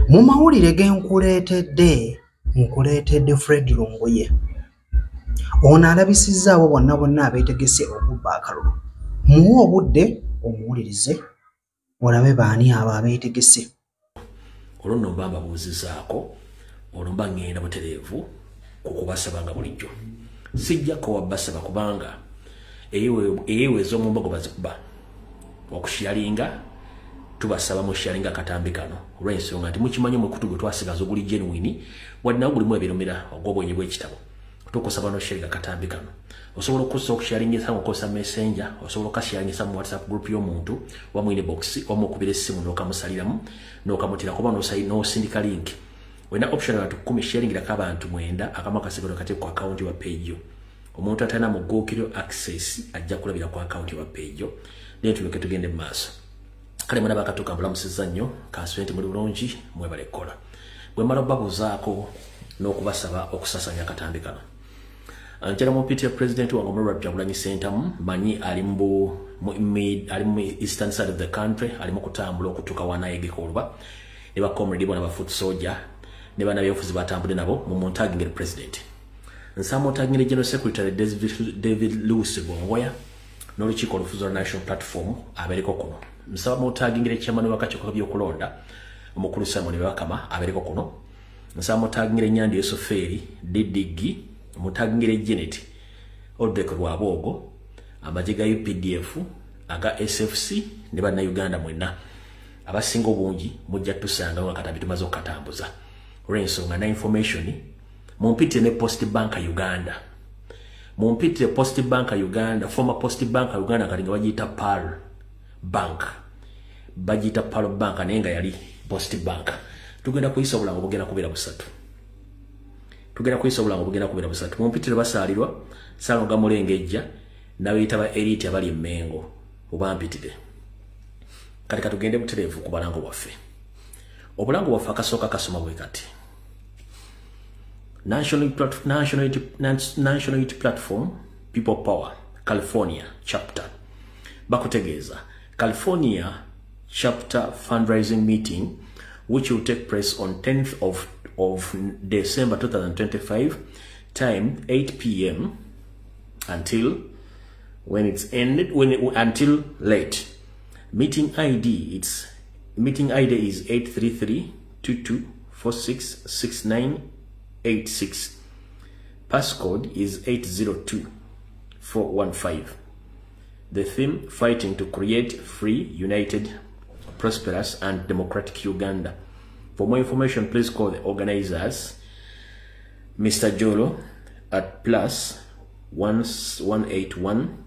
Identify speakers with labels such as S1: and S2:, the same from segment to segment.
S1: Mu mawulire ge nkuleetedde, nkuleetedde Fred Lumbuye. Ono alabisizza abo bonna bonna abeetegese okubba akalulu. Muwe obudde omuwulirize olabe baani abo abeetegese.
S2: Olwo nno mba mbabuuzizaako, olwo mba ŋŋenda butereevu ku kubasaba nga bulijjo. Sijja kowa basaba kubanga eyeweeza omumbago bazikuba okusharinga, tubasaba musharinga akatambi kano olw'ensonga nti mukimanyi omukutu gwe twasigaza oguli genuine, wadde nawo gulimu ebirumira ogw'obwenyi bw'ekitabo. Tukusaba n'osharinga akatambi kano. Osobola okussa okusharingisa ng'okozesa Messenger, osobola okasharingisa mu WhatsApp group y'omuntu oba mu inbox, oba mukubira essimu n'okamusaliramu n'okamutira kuba n'osindika link. Olina option abantu 10, sharingirako abantu 9, akamu akasigalo kate ku account wa page yo. Omuntu atalina mugguukiro access ajja kulabira ku account wa page yo. Then tuleke tugende mu maaso. Kale mwena bakatuuka mbulamusizza nnyo, kansubire nti muli bulungi, mwebale kukola. Bwe mmala obbabuuzaako n'okubasaba okusasanya akatambi kano. Nkyala mu PTA president wange Omulwa Kyagulanyi Ssentamu, manyi ali mu eastern side of the country, ali mu kutambula okutuuka wanaayegeka oluba ne ba comrade bona ba foot soldier ne bannabyabufuzi batambudde nabo mu muntagingire president. Nsaba muntagingire General Secretary David Lewis Bongoya n'olukiiko olufuzi lwa National Platform abeereko kuno. Nsaba muntagingire chairman w'akakiiko k'ebyokulonda omukulu Simon Byabakama abeereko kuno. Nsaba muntagingire Nyandi Yusuferi DDG, mutagingire Janet Odek Rwabwogo, amagye ga UPDF aga SFC ne bannayuganda mwenna abasinga obungi mujja tusanga nga katambi tumaze okukatambuza. Olw'ensonga na information mumpitire ne Post Bank Uganda, mumpitire Post Bank Uganda, former Post Bank Uganda kati nga bagiyita Pearl Bank, bagiyita Pearl Bank naye nga yali Post Bank. Tugenda kuyisa obulango bugenda kubeera busatu. Tugenda kuyisa obulango bugenda kubeera busatu. Mumpitire basaalirwa Ssalongo Mulengejja n'abeeyita ba elite abali e Mmengo obampitire. Kati katugende butereevu ku bulango bwaffe. Obulango bwaffe akasooka kasoma bwe kati. National Unity Platform People Power California Chapter bakutegeeza California Chapter fundraising meeting which will take place on 10th of December 2025, time 8 p.m. until when it's ended, until late. Meeting ID, it's meeting ID is 833-2246-6986. Passcode is 802415. The theme, fighting to create free, united, prosperous and democratic Uganda. For more information, please call the organizers, Mr. Jolo, at +1 181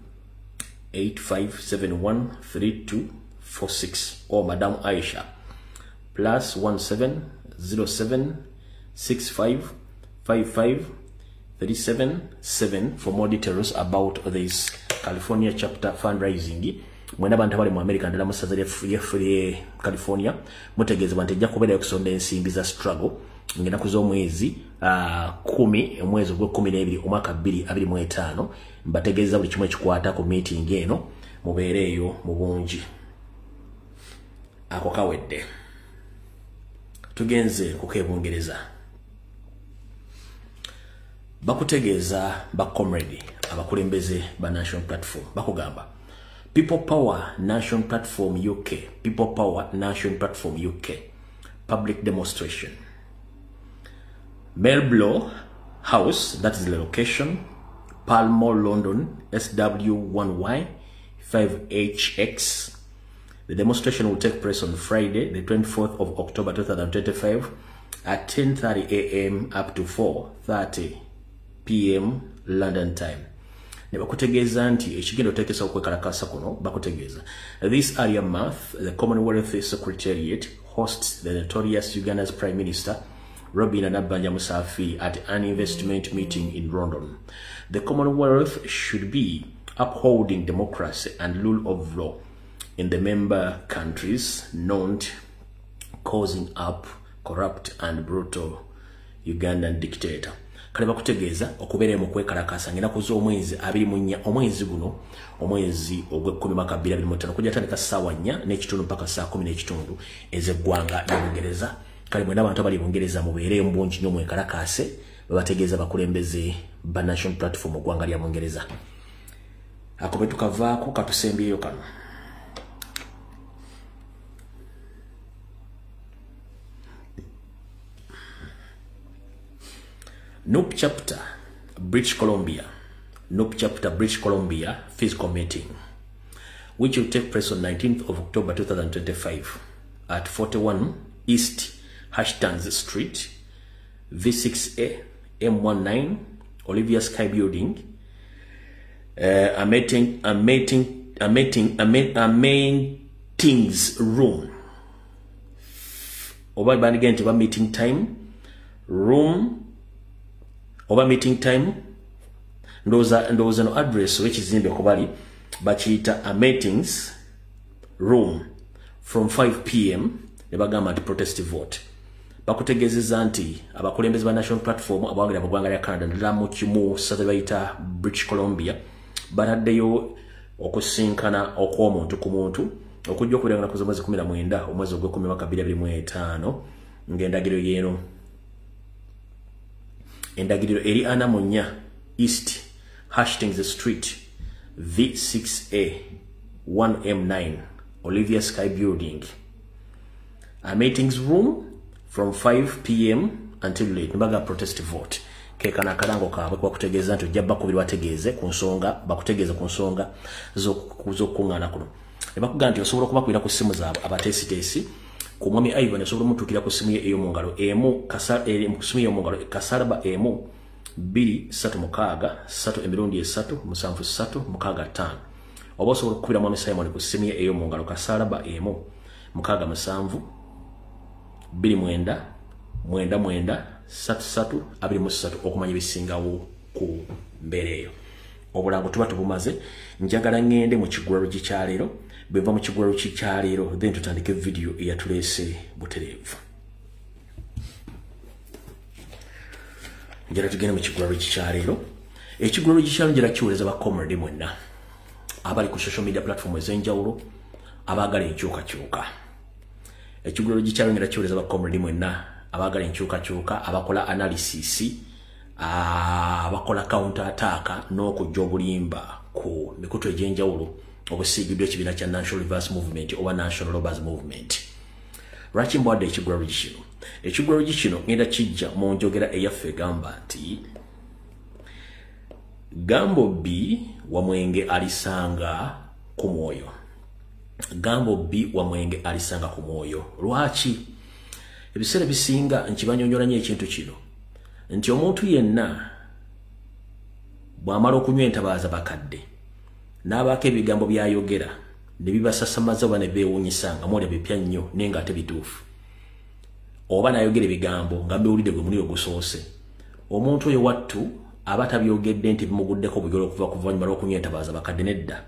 S2: 8571 3246, or Madam Aisha, +17 07 65 55 37 7 for more details about this California chapter fundraising. Mwena abantu abali mu America ndala musaza lye California mutegeezebwa nti ejja kubeerayo okusonda ensimbi za struggle ng'ennaku z'omwezi 10, omwezi ogw'e12 omwaka 2025. Mbategeeza buli kimu ekikwata ku meeting eno, mubeereeyo mu bungi. Ako kawedde. Tugenze ku k'e Bungereza. Bakutegeeza ba comrade abakulembeze ba National Platform, bakugamba People Power National Platform UK, People Power National Platform UK public demonstration, Marlborough House, that is the location, Pall Mall, London, SW1Y 5HX. The demonstration will take place on Friday, the 24th of October 2025 at 10:30 a.m. up to 4:30 p.m. London time. Ne bakutegeeza nti ekigenda oteekesa okwekalakaasa kuno, bakutegeeza this earlier month the Commonwealth Secretariat hosts the notorious Uganda's Prime Minister Robinah Nabbanja Musafiri at an investment meeting in London. The Commonwealth should be upholding democracy and rule of law in the member countries, not causing up corrupt and brutal Ugandan dictator. Kale bakutegeeza okubeera mu kwekalakaasa ng'ennaku z'omwezi 24 omwezi guno, omwezi ogw'ekkumi mwaka 2025, kujja tandika ssaawa 4:30 mpaka ssaawa 10:15 ez'eggwanga ly'Obungereza. Kale mwena abantu abali Bungereza mubeere mu bungi nnyo mwekalakaase, babategeeza abakulembeze ba National Platform mu ggwanga lya Bungereza. Ako bwe tukavaako katusembyeyo kano. NUP chapter British Columbia, NUP chapter British Columbia physical meeting, which will take place on 19th of October 2025 at 41 East Hastings Street, V6A M19, Olivia Sky Building. A meetings room. Oba bandigen to meeting time room. Oba meeting time. Ndowooza no address w'ekizimbe kubali bakiyita a meetings room from 5 p.m. ne bagamba nti protest vote. Bakutegeezezza nti abakulembeze ba National Platform abawagira mu ggwanga lya Canada naddala mu kimu ssaza bayita British Columbia bataddeyo okusinkana okw'omuntu ku muntu okujja okubeera nga z'omwezi 19 omwezi ogw'ekumi mwaka 2025 ng'endagiriro yeeno endagiriro eri 44 East Hastings Street V6A 1M9 Olivia Sky Building, a meetings room from 5 p.m. until late. Nibaga protest vote. Kekana akalango kaabwe kubakutegeeza nti ojja bakubiri bategeeze ku nsonga, bakutegeeze ku nsonga z'okukuŋŋaana kuno. Ne bakugamba nti osobola okubakubira ku ssimu zaabwe abateesiteesi ku mwami Ivan osobola omutuukira ku ssimu ye ey'omu ngalo emu ku ssimu ey'omu ngalo kasalaba emu 2 3 6 3 emirundi 3 7 3 6 5. Oba osobola okukubira mwami Simon ku ssimu ye ey'omu ngalo kasalaba emu 6 7 2 9 9 9 3 3 23 okumanya ebisingawo ku mbeera eyo. Obulango tuba tubumaze, njagala ŋŋende mu kigulalo kyaleero. Bwe nva mu kigulalo kyaleero then tutandike vidiyo eyatuleese butereevu. Njagala tugende mu kigulalo kyaleero. Ekigulalo kyaleero njagala kiweereza ba comrade mwenna abali ku social media platform ez'enjawulo abaagala enkyukakyuka. Ekigulalo kyaleero njagala kiweereza ba comrade mwenna abaagala enkyukakyuka, abakola analysis, abakola counter attack n'okujja obulimba ku mikutu egy'enjawulo obusiigiddwa ekibiina kya National Reverse Movement oba National Robbers Movement. Lwaki mbwadde ekigulalo kino? Ekigulalo kino ngenda kijja mu njogera eyaffe egamba nti Gambo B Wamwenge alisanga ku mwoyo. Gambo B Wamwenge alisanga ku mwoyo. Lwaki? Ebiseera bisinga nkibanyonyola nnyo ekintu kino nti omuntu yenna bw'amala okunywa entabaaza bakadde n'abaako ebigambo by'ayogera ne bibasasamaza oba ne beewuunyisa nga mwolya bipya nnyo naye ng'ate bituufu, oba n'ayogera ebigambo nga mbiwulidde gwe muli ogusoose, omuntu oyo wattu aba tabyogedde nti bimuguddeko bugero okuva ku luvannyuma lw'okunywa entabaaza bakadde. Nedda,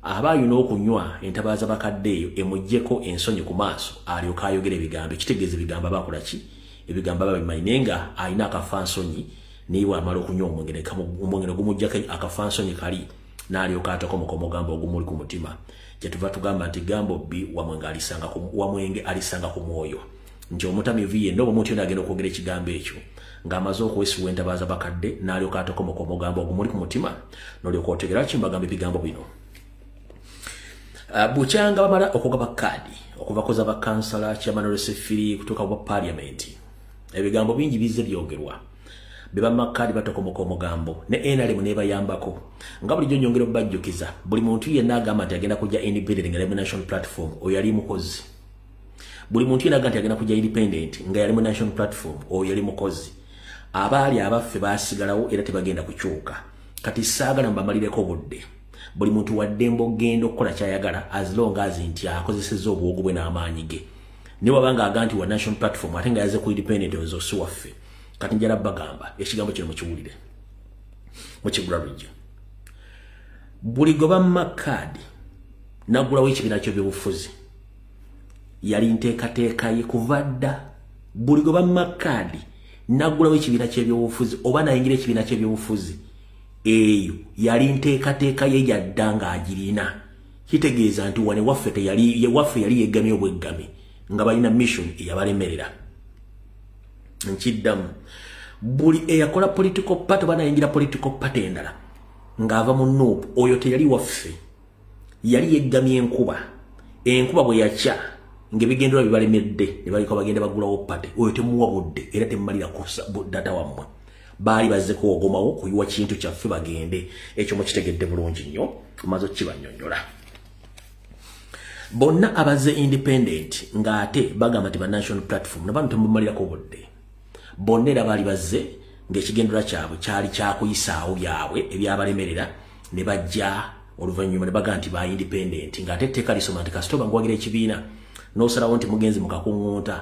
S2: aba alina okunywa entabaaza bakadde eyo emuggyeko ensonyi ku maaso alyoke ayogera ebigambo. Ekitegeeza ebigambo aba akola ki? Ebigambo aba abimanyi naye nga alina akafansonyi, naye bw'amala okunywa omwenge omwenge gumuggyako akafansonyi kali n'alyoka atakomoka omugambo ogumuli ku mutima. Kyetuva tugamba nti Gambo B Wamwenge alisanga ku mwoyo, nti omutamivu yenna oba omuntu yenna agenda okwogera ekigambo ekyo ng'amaze okuweesibwa entabaaza bakadde n'alyoka atakomoka omugambo ogumuli ku mutima, n'olyoka otegeera ki mbagamba ebigambo bino. Bukyanga bamala okugaba kaadi okuva ku za bakansala, chairman Resefiri kutuuka ku parliament, ebigambo bingi bizze byogerwa. Be bamma kaadi batokomoka omugambo ne NRM nebayambako. Nga bulijjo nyongera okubajjukiza, buli muntu yenna agamba nti agenda kujja independent nga yali mu National Platform oyo yali mukozi. Buli muntu yenna agamba nti agenda kujja independent nga yali mu National Platform oyo yali mukozi. Abaali abaffe baasigalawo era tebagenda kukyuka. Kati saagala mbamalireko obudde. Buli muntu waddembe okugenda okukola ky'ayagala as long as nti akozesezza obuwogo bwe n'amaanyi ge. Ne bw'aba ng'aga nti wa National Platform ate nga yaze ku independent ozo si waffe. Kati njala bagamba ekigambo kino mukiwulire mukigula lujja. Buli gwe bamma kaadi n'aggulawo ekibiina ky'ebyobufuzi yali nteekateeka ye kuva dda. Buli gwe bamma kaadi n'aggulawo ekibiina ky'ebyobufuzi oba n'ayingira ekibiina ky'ebyobufuzi eyo yali nteekateeka ye yadda ng'agirina. Kitegeeza nti wane waffe teyali waffe yali yeggamye obweggami nga balina mission eyabalemerera. Nkiddamu, buli eyakola political party banayingira political party endala ng'ava mu NUP, oyo teyali waffe, yali yeggamye enkuba. Enkuba bwe yakya ng'ebigendera bibalemedde ne balika bagenda bagulawo party, oyo temuwa budde era temumalira data wammwe. Baali bazze kuwogomawo kuyiwa kintu kyaffe bagende. Ekyo mukitegedde bulungi nnyo, maze okkibannyonnyola. Bonna abazze independent ng'ate bagamba nti ba national platform, nabantu temumalirako budde. Bonna era baali bazze ng'ekigendera kyabwe kyali kyakuyisaawo byabwe ebyabalemerera, ne bajja oluvannyuma ne bagamba nti ba independent, ng'ate etteeka lisoma nti kasita oba ng'owagira ekibiina n'osalawo nti mugenzi mu kakuŋŋunta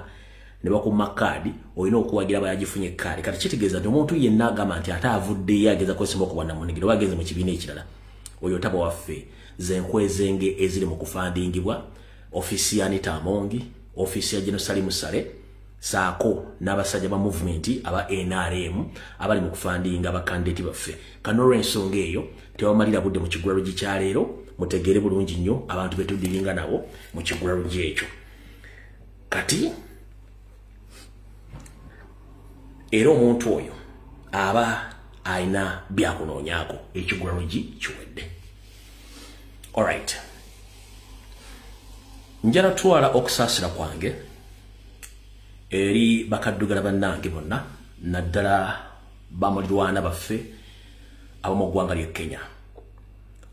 S2: ne bakumma kaadi, olina okuwagira abayagifunye kaadi. Kati kitegeeza nti omuntu yenna agamba nti ate avuddeyo ageza kwesimba ku bwannamunigina oba agenze mu kibiina ekirala, oyo taba waffe. Ze nkwezenge eziri mu kufandingibwa ofiisi ya Anita Amongi, ofiisi ya General Salim Saleh, saako n'abasajja ba movement aba NRM abali mu kufandinga abakandidati baffe. Kano olw'ensonga eyo tebamalira budde mu kigulalogi kya leero, mutegeere bulungi nnyo abantu be tudiringa nabo mu kigulalogi ekyo. Kati era omuntu oyo aba alina byakunoonyaako, ekigulalogi kiwedde. Alright, njala twala okusaasira kwange eri bakaddugala bannange bonna, naddala bamulirwana baffe ab'omu ggwanga ly'e Kenya,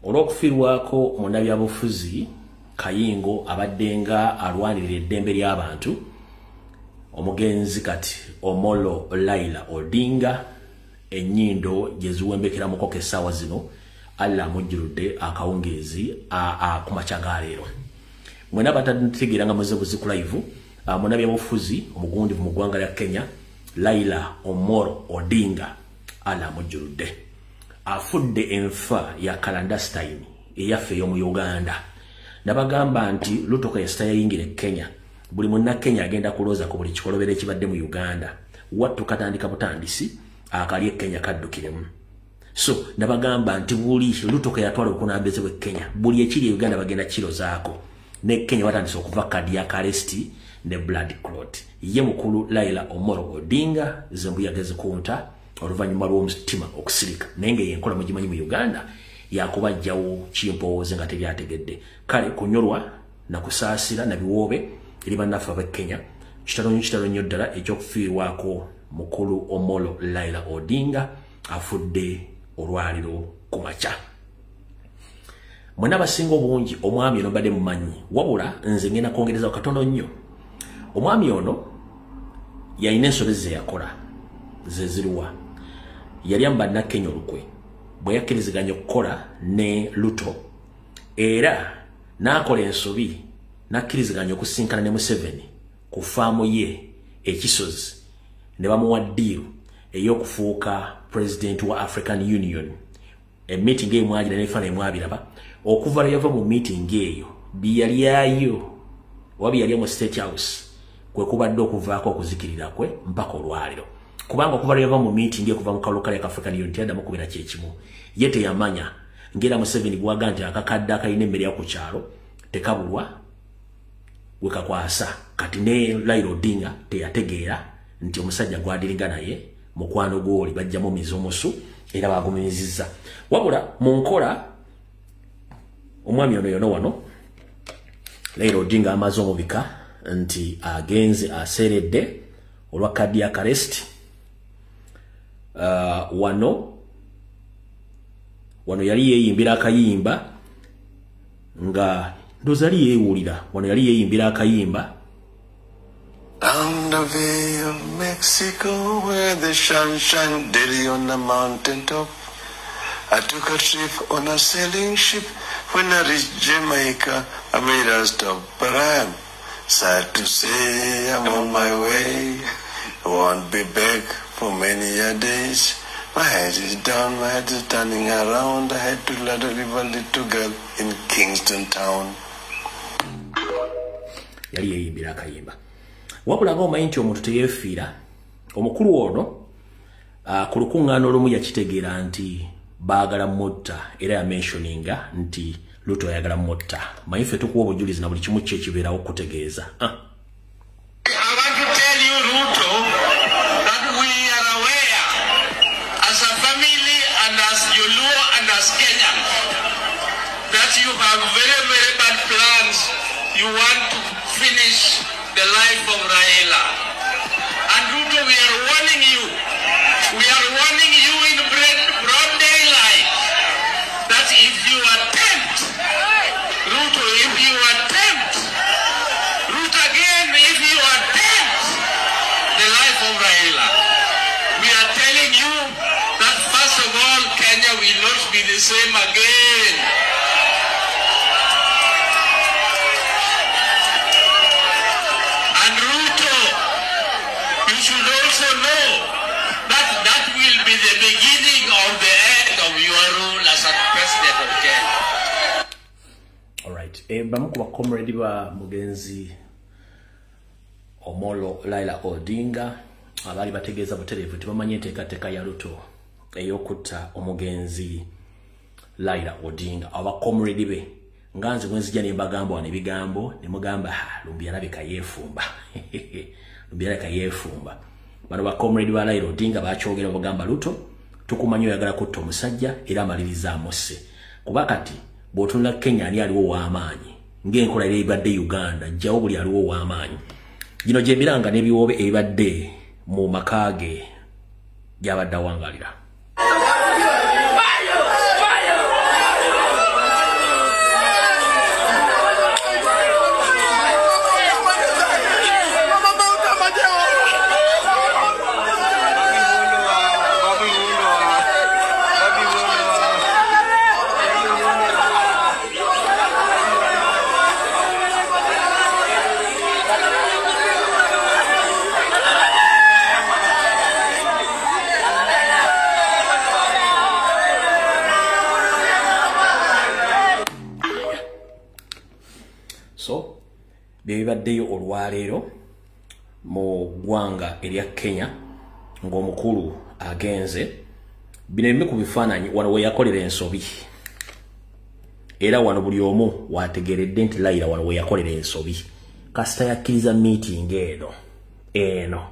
S2: olw'okufiirwako munnabyabufuzi Kayingo abadde nga alwanirira eddembe ly'abantu, omugenzi kati Omolo Raila Odinga, ennyindo gye ziwembekera mu koko essaawa zino, Allah amujjuludde akawungeezi ku makya ga leero. Mwena abatategeera nga muze buzi ku live, munnabyabufuzi omugundivu mu ggwanga lya Kenya Raila Omolo Odinga, Allah amujjuludde, afudde enfa ya clandestine eyaffe ey'omu Uganda. Nabagamba nti Lutoka yasita yayingira e Kenya, buli munnakenya agenda kulooza ku buli kikolobero ekibadde mu Uganda. Wattu katandika butandisi, akali e Kenya kaddukiremu. So nabagamba nti buli Lutoka yatwala obukulembeze bw'e Kenya, buli ekiri e Uganda bagenda kirozaako. Ne Kenya watandise okuva cardiac arrest ne blood clot. Ye mukulu Raila Omolo Odinga zembuyaga ezikunta oluvannyuma lw'omutima okusirika, naye ng'enkola mugimanyi mu Uganda yakubajjawo kimpowooze nga tebyategedde. Kale kunyolwa na kusaasira na biwoobe eri bannaffe ab'e Kenya. Kitalo nnyo, kitalo nnyo ddala ekyokufiirwako mukulu Omolo Raila Odinga, afudde olwaliro ku makya. Mwenna abasinga obungi omwami ono mbadde mumanyi, wabula nze ngenda kwongerezawo katono nnyo. Omwami ono yalina ensobi ze yakola, ze ziruwa. Yali amu bannakenya olukwe bwe yakkiriziganya okukola ne Ruto, era n'akola ensobi n'akkiriziganya okusinkana ne Museveni ku faamu ye ekisozi, ne bamuwa ddiiru ey'okufuuka president wa African Union. Emeeting eyo mwagira n'ebifaananyi mwabiraba. Okuva lwe yava mu meeting eyo, byeyalyayo oba byeyalya mu State House kwe kubadde okuvaako okuzikirira kwe mpaka olwaliro. Kubanga okuva lwe yava mu meeting okuva mu kalulu kali aka African Union teyaddamu kubeera kyekimu. Ye teyamanya ng'era Museveni bw'aga nti akakadde akalina emmere ya ku kyalo tekabulwa we kakwasa. Kati ne Raila Odinga teyategeera nti omusajja gw'adiringa naye mukwano gw'oli bajjamu mizi omusu, era bagumizizza. Wabula mu nkola omwami ono yono wano Raila Odinga amaze omubika nti agenze aseeredde olwa cardiac arrest. Wano yali yeeyimbira akayimba nga ndowooza yali yeewulira. Wano yali yeeyimbira akayimba.
S3: Down the Bay of Mexico, where the sun shines daily on the mountain top, I took a trip on a sailing ship. When I reached Jamaica, I made a stop, but I'm sad to say I'm on my way. I won't be back for many a days. My head is down, my head is turning around. I had to let a little girl in Kingston Town.
S2: Yali yeeyimbira akayimba. Wabula ng'omanyi nti omuntu teyeefiira, omukulu ono ku lukuŋŋaana olumu yakitegeera nti baagala mutta, era yamentioninga nti Ruto ayagala mutta. Manyi ffe tukuwa obujulizi na buli kimu ki ekibeerawo okutegeeza.
S3: I want to tell you, Ruto,
S2: Bamu ku bakomredi ba mugenzi Omolo Raila Odinga abaali bategeeza butereevu nti bamanyi enteekateeka ya Ruto ey'okutta omugenzi Raila Odinga. Abakomredi be nga nze bwe nzija ne mbagamba wano ebigambo ne mugamba Lumbi alabika yeefumba. Lumbi alabika yeefumba. Bano bakomredi ba Raila Odinga bakyogera bagamba Ruto tukumanyi oyagala kutta omusajja era amaliriza amusse. Kuba kati bw'otunula Kenya ani aliwo w'amaanyi ng'enkola era ebadde Uganda jjawo buli aliwo w'amaanyi. Gino gye miranga n'ebiwoobe ebibadde mu maka ge gy'abadde awangalira. So byebibaddeyo olwaleero mu ggwanga erya Kenya ng'omukulu agenze. Bino ebimu ku bifaananyi wano we yakolera ensobi, era wano buli omu wategeredde nti Raila wano we yakolera ensobi. Kasita yakkiriza meeting eno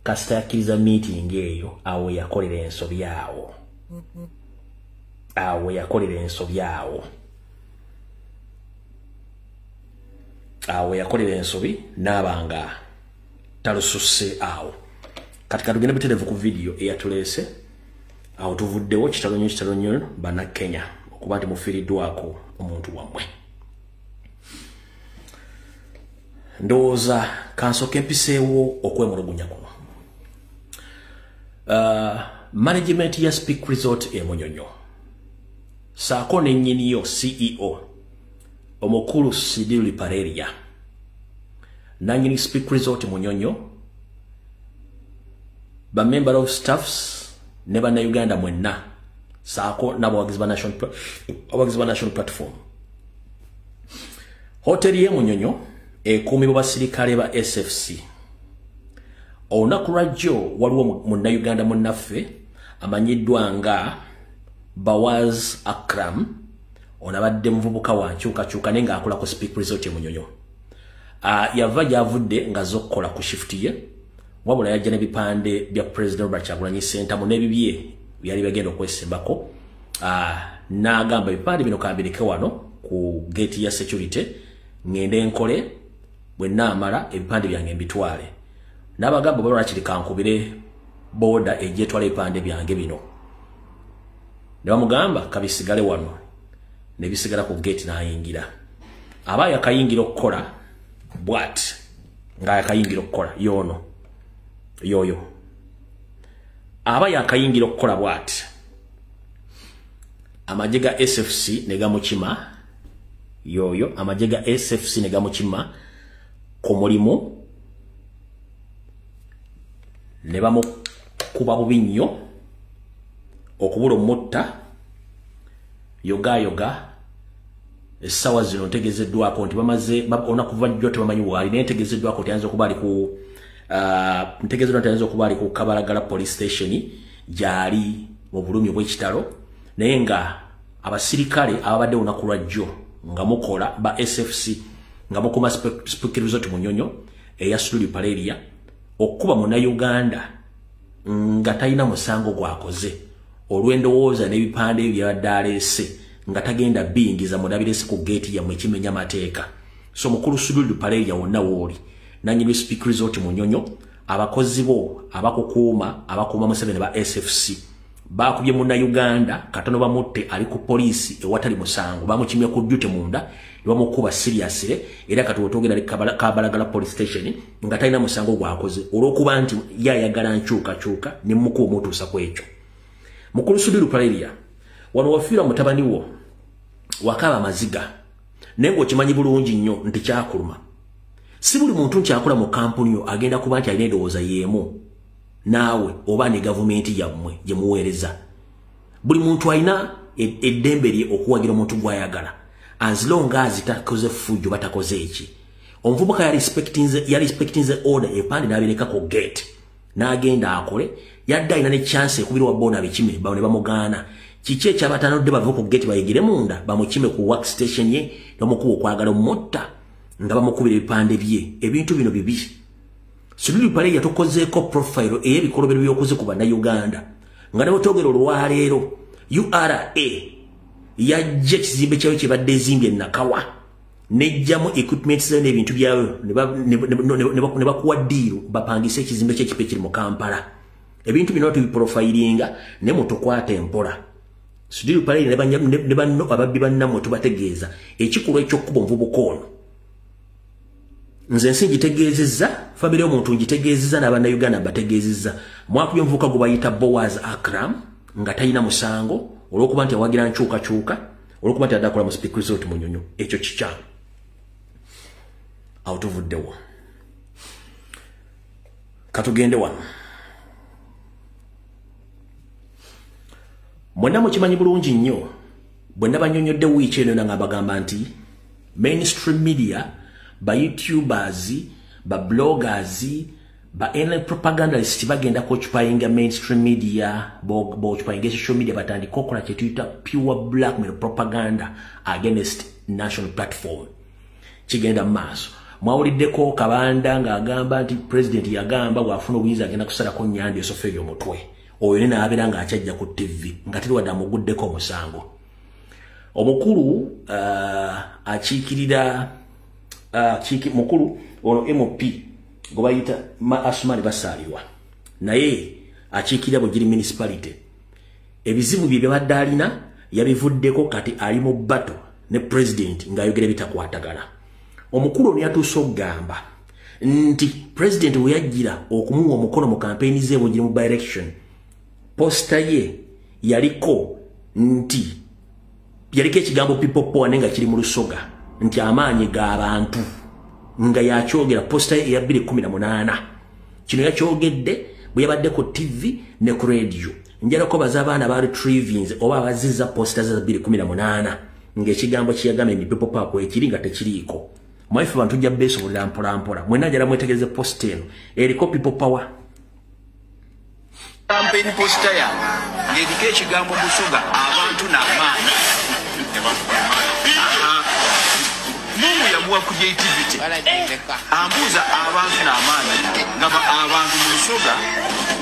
S2: kasita yakkiriza meeting eyo, awo yakolera ensobi awo, awo yakolera ensobi awo, awo yakolera ensobi n'abanga talususse awo. Kati katugende butereevu ku vidiyo eyatuleese awo tuvuddewo. Kitalo nnyo, kitalo nnyo Bannakenya okuba nti mufiiriddwako omuntu wammwe. Ndowooza kansooke mpiseewo okwemulugunya kuno. Management ya Speke Resort e Munyonyo saako nennyiniyo CEO omukulu Sidiri Pareria, nannyini Speke Resort Munyonyo, ba member of staffs ne bannayuganda mwenna saako n'abawagizi ba National Platform. Hoteri ye Munyonyo ekuumibwa basirikale ba SFC. Olunaku lwajjo waliwo munnayuganda munnaffe amanyiddwa nga Bawaz Akram, ono abadde muvubuka wa nkyukakyuka naye ng'akola ku Speke Resort e Munyonyo. Yava gy'avudde ng'azze okukola ku shift ye, wabula yajja n'ebipande bya President Robert Kyagulanyi Ssentamu n'ebibye byali bagenda okwesimbako. N'agamba ebipande bino kambireke wano ku gate ya security, ngende nkole, bwe nnaamala ebipande byange mbitwale. N'abagamba balwakiri kankubire boda ejje etwala ebipande byange bino. Ne bamugamba kabisigale wano, ne bisigala ku gate n'ayingira. Aba yakayingira okukola bw'ati, nga yakayingira okukola y'ono yoyo. Aba yakayingira okukola bw'ati, amagye ga SFC ne gamukima yoyo, amagye ga SFC ne gamukima ku mulimu ne bamukuba bubi nnyo okubula omutta yogayoga. Essaawa zino ntegezeddwako nti bamaze olunaku lwajjo tebamanyi waali, naye ntegezeddwako nti ayinza okuba ali ku ntegezeddwa nti ayinza okuba ali ku Kabalagala Police Station gy'ali mu bulumi obw'ekitalo. Naye nga abasirikale ababadde olunaku lwajjo nga mukola ba SFC nga mukuma Speke Resort Munyonyo eya Suduli Paleria okukuba munnayuganda nga talina musango gwakoze olw'endowooza n'ebipande ebyo byabadde aleese nga tagenda biyingiza mundabirese ku geeti yammwe ekimenya amateeka. So mukulu Suduli Paleria wonna wooli nannyini Speke Resort Munyonyo, abakozi bo abakukuuma abakuuma Museveni ba SFC bakubye munnayuganda katono bamutte ali ku poliisi ewatali musango, bamukimye ku duty munda ne bamukuba seriously, era kati wetwogera ali Kabalagala Police Station nga talina musango gwakoze olw'okuba nti yayagala nkyukakyuka ne mukuba omutuusa ku ekyo. Mukulu Suduli Paleria, wano wafiirwa mutabani wo wakaaba amaziga, naye ng'okimanyi bulungi nnyo nti kyakuluma. Si buli muntu nti akola mu kampuni yo agenda kuba nti alina endowooza y'emu naawe oba ne gavumenti yammwe gye muweereza. Buli muntu alina eddembe lye okuwagira omuntu gw'ayagala. As long as takoze fujjo batakoze eki. Omuvubuka ya respectinze order epande n'abireka ku gate. N'agenda akole yadda alina ne chance ekubirwa bona abikime ne bamugaana. Kiki ekyabatanodde bava ku gate bayigire munda bamukime ku workstation ye n'omukuba okwagala omutta nga bamukubira ebipande bye. Ebintu bino bibi. Sudhir Ruparelia yatukozeeko profile ey'ebikolobero by'okoze ku bannayuganda nga ne bwetwogera olwaleero URA yajja ekizimbe kyayo kye badde ezimbye e Nakawa nejjamu equipment zayo n'ebintu byayo ne bakuwa ddiiru bapangise ekizimbe ky'ekipa ekiri mu Kampala. Ebintu bino tubiprofilinga ne mutukwata empola. Sudhir Ruparelia ne banno ababbi bannammwe tubategeeza ekikolwa eky'okkuba omuvubuka ono. Nze ensi ngitegeezezza, famire y'omuntu ngitegeezezza n'abannayuganda mbategeezezza. Mwakubye omuvubuka gwe bayita Boaz Akram nga talina musango olw'okuba nti awagira nkyukakyuka, olw'okuba nti adde akola mu Speke Resort Munyonyo. Ekyo kikyamu. Awo tuvuddewo. Katugende wano. Mwenna mukimanyi bulungi nnyo bwe nabannyonnyodde wiiki eno nga mbagamba nti mainstream media, ba YouTubers, ba bloggers, ba online propagandists bagenda occupying mainstream media, bo occupying social media batandika okukola kye tuyita pure blackmail propaganda against national platform. Kigenda mu maaso. Mwawuliddeko Kabanda ng'agamba nti president yagamba bw'afuna obuyinza agenda kusalako Nyanda Yosefu omutwe. Oyo ne n'abeera ng'akyajja ku TV nga teri wadde amuguddeko omusango. Omukulu akiikirira mukulu ono MP gwe bayita Asumani Basaalirwa naye akiikirira Bugiri municipality. Ebizibu bye byabadde alina yabivuddeko kati ali mu battle ne president ng'ayogera ebitakwatagana. Omukulu ono yatuuse okugamba nti president we yajjira okumuwa omukono mu campaign ze Bugiri mu by-election, posta ye yaliko nti yaliko ekigambo people power naye nga kiri mu Lusoga nti amaanyi g'abantu nga yakyogera posta ye eya 2018. Kino yakyogedde bwe yabadde ku TV ne ku radio. Njala ko baza abaana ba retrievings oba abazizza posta za 2018 ng'ekigambo kye yagambye ni people power kwekiri nga tekiriiko. Mwaife bantu tujja beesobolera mpola mpola. Mwenna njala mwetegereze posta eno eriko people power.
S3: Campaign poster yange ng'eriko ekigambo Busoga abantu n'amaanyi. Mungu yamuwa creativity. Ambuuza abantu n'amaanyi nga abantu mu Lusoga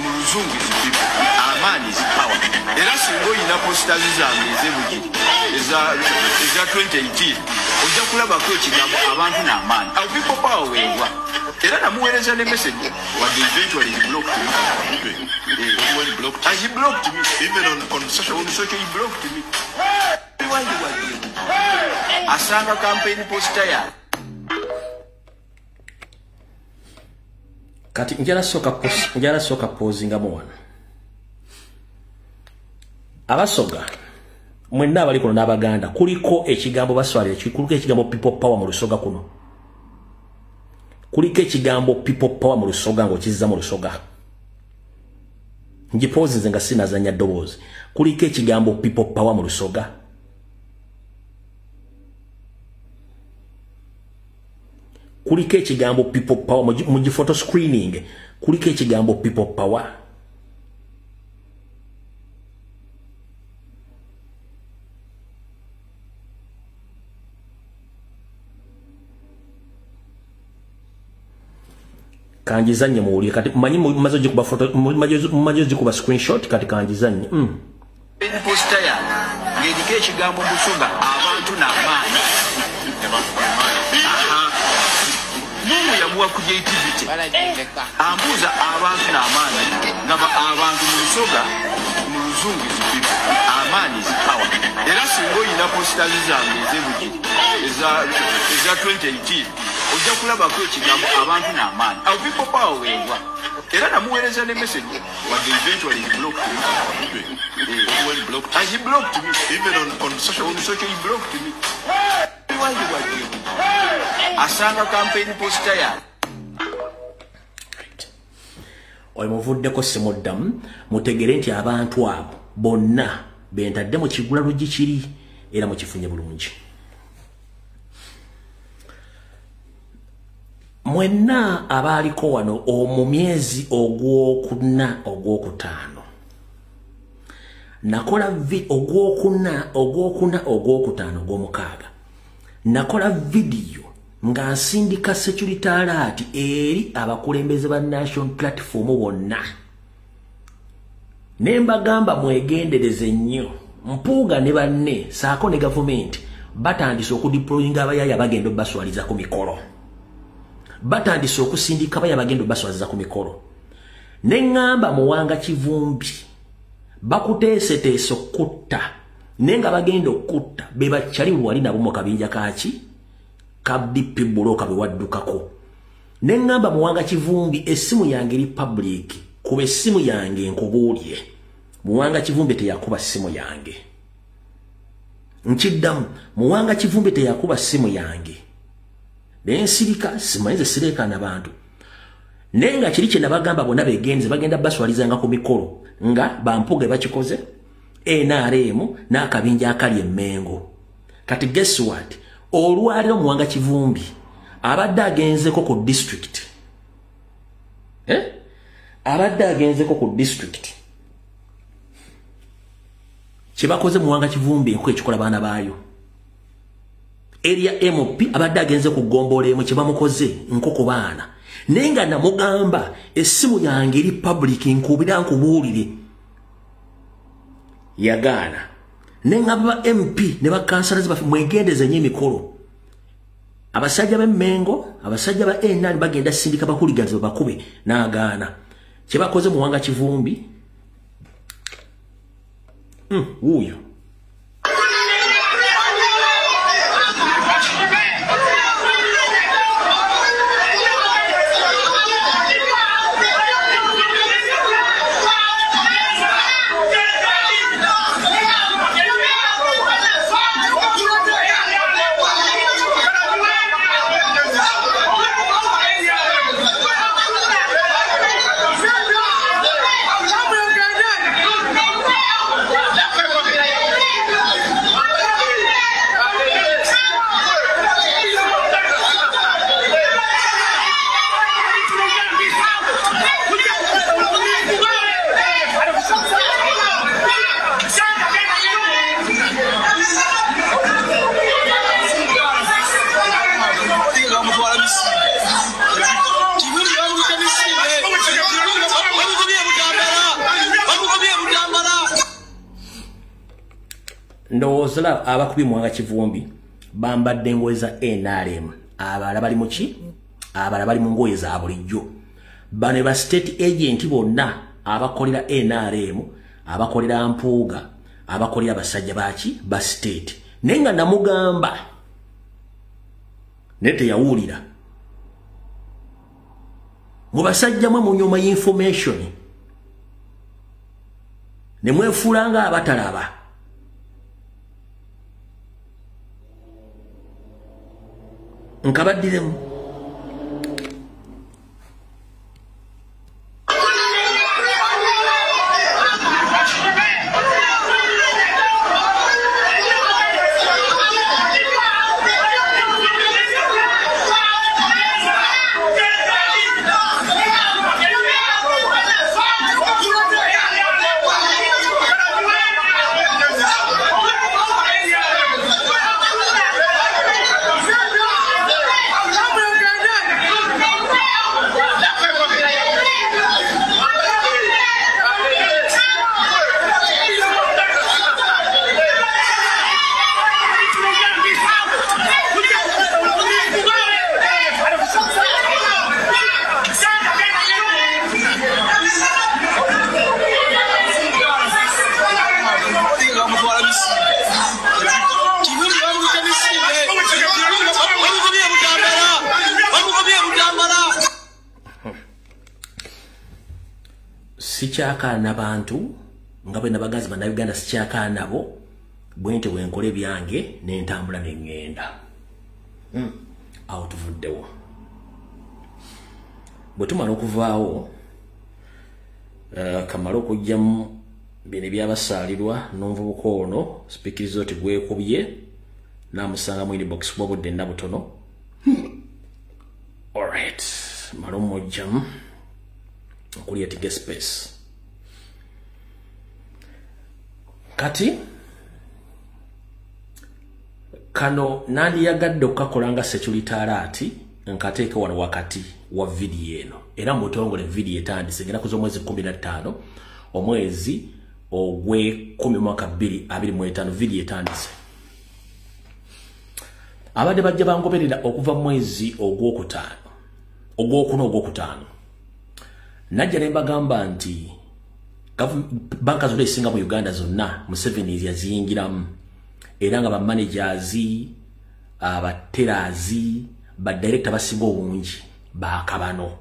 S3: mu Luzungu is people, amaanyi is power. Era singa oyina posters zange ez'Ebugiri eza 2018 ojja kulabako ekigambo abantu n'amaanyi. Awo people power weegwa. Era namuweereza ne message wadde eventually he blocked me.
S4: When he blocked
S3: you? He blocked me.
S4: Even on social
S3: on social he blocked me. Asanga campaign poster ya.
S2: Kati njala soka pozinga mu wano. Abasoga mwenna abali kuno n'Abaganda kuliko ekigambo baswalira kuliko ekigambo people power mu Lusoga kuno. Kuliko ekigambo people power mu Lusoga ng'okizza mu Lusoga. Ngipozinze nga sinazannya ddoboozi. Kuliko ekigambo people power mu Lusoga. Kuliko ekigambo people power mu photo screening. Kuliko ekigambo people power. Kanjizanye muwulire kati manyi mumaze ogikuba photo mumaze ogikuba screenshot kati kanjizanye.
S3: Poster yange ng'eriko ekigambo Busoga abantu n'amaanyi. Mungu yamuwa creativity. Ambuuza abantu n'amaanyi nga abantu mu Lusoga mu Luzungu is people, amaanyi is power. Era singa oyina posters zange ez'Ebugiri eza 2018 ojja kulabako ekigambo abantu n'amaanyi. Awo people power weegwa. Era namuweereza ne message wadde eventually he blocked me.
S4: When he blocked
S3: you? He blocked me.
S4: Even on social
S3: on social he blocked me. Asanga campaign poster ya.
S2: Right. Oyo muvuddeko simuddamu mutegere nti abantu abo bonna bentadde mu kigula luggi kiri era mukifunye bulungi. Mwenna abaaliko wano mu myezi ogwokuna ogwokutaano, nakola ogwokuna ogwokuna ogwokutaano ogwomukaaga, nakola vidiyo nga nsindika security alert eri abakulembeze ba National Platform bonna, ne mbagamba mwegendereze nnyo. Mpuuga ne banne saako ne gavumenti batandise okudeployinga abayaya bagenda obaswaliza ku mikolo, batandise okusindika abayaya bagenda obaswaliza ku mikolo. Ne ŋŋamba Muwanga Kivumbi bakuteeseteese okutta, naye nga bagenda okutta be bakyali wali nabo mu kabinja kaki ka DP Buloka be waddukako. Ne ŋŋamba Muwanga Kivumbi essimu yange eri public, kuba essimu yange nkubuulire. Muwanga Kivumbi teyakuba ssimu yange. Nkiddamu, Muwanga Kivumbi teyakuba ssimu yange. Naye nsirika, simanyi nze sireekaana bantu. Naye nga kiri kye nabagamba bonna begenze bagenda baswalizanga ku mikolo nga bampuge bakikoze NRM n'akabinja akali emmengo. Kati guess what? Olwaliro Muwanga Kivumbi abadde agenzeko ku district. Abadde agenzeko ku district. Kyebakoze Muwanga Kivumbi enku ekikola baana baayo. Area MP abadde agenze ku ggombolola emu kyebamukoze nkoko baana. Naye nga namugamba essimu yange eri public nkubira nkubuulire. Yagaana. Naye nga ba MP ne bakansala baffe mwegendeze nnyo emikolo. Abasajja b'Emmengo, abasajja ba NRM bagenda sindika bahuliganiza bakube n'agaana. Kyebakoze Muwanga Kivumbi wuuyo. Ndowooza abakubi Muwanga Kivumbi bambadde engoye za NRM, abalala bali mu ki? Abalala bali mu ngoye za bulijjo. Bano ba state agent bonna abakolera NRM, abakolera Mpuuga, abakolera abasajja baki ba state. Naye nga namugamba naye teyawulira. Mu basajja mwe munyuma information ne mwefuula nga abatalaba. Nkabaddiremu. Sikyakaana bantu nga bwe nabagazi bannayuganda, sikyakaana nabo bwe ntyo bwe nkola ebyange ne ntambula ne ŋŋenda. Awo tuvuddewo. Bwe tumala okuvaawo, kamala okuggyamu bino ebyabasaalirwa n'omuvubuka ono sipiikiriza oti gwekubye n'amusanga mu inbox kuba obudde nna butono. Alright. Alright, malumu jam creating space. Kati kano nandi yagadde okukakola nga security alert nkateeke wano wakati wa video eno, era mutongole video etandise ngenda kuza omwezi 15 omwezi ogwe 10 mwaka 2025 video etandise. Abadde bajja bangoberera okuva mwezi ogwokutaano ogwokuna ogwokutaano, najja ne mbagamba nti banka zonna ezisinga mu Uganda zonna Museveni yaziyingiramu, era nga ba managers, abaterazi, ba director basinga obungi bakabano.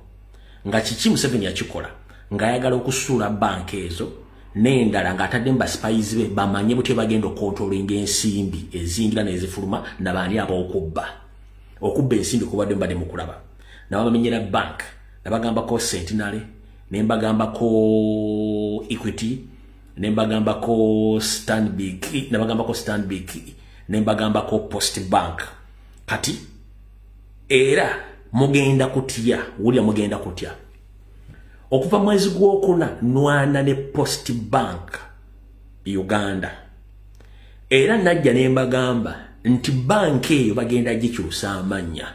S2: Nga kiki Museveni yakikola? Ng'ayagala okusuula banka ezo n'endala ng'atadde mu basipayizi be bamanye butya bagenda okukontrolinga ensimbi eziyingira n'ezifuluma nabaani ab'okubba. Okubba ensimbi kubadde mbadde mukulaba. Nabamenyera bank, nabagambako Centenary, ne mbagambako Equity, ne mbagambako Stanbic, nabagambako Stanbic, ne mbagambako Post Bank. Kati era mugenda kutya, wulira mugenda kutya. Okuva mwezi gwokuna nwana ne Post Bank Uganda. Era najja ne mbagamba nti bank eyo bagenda gikyusa amannya.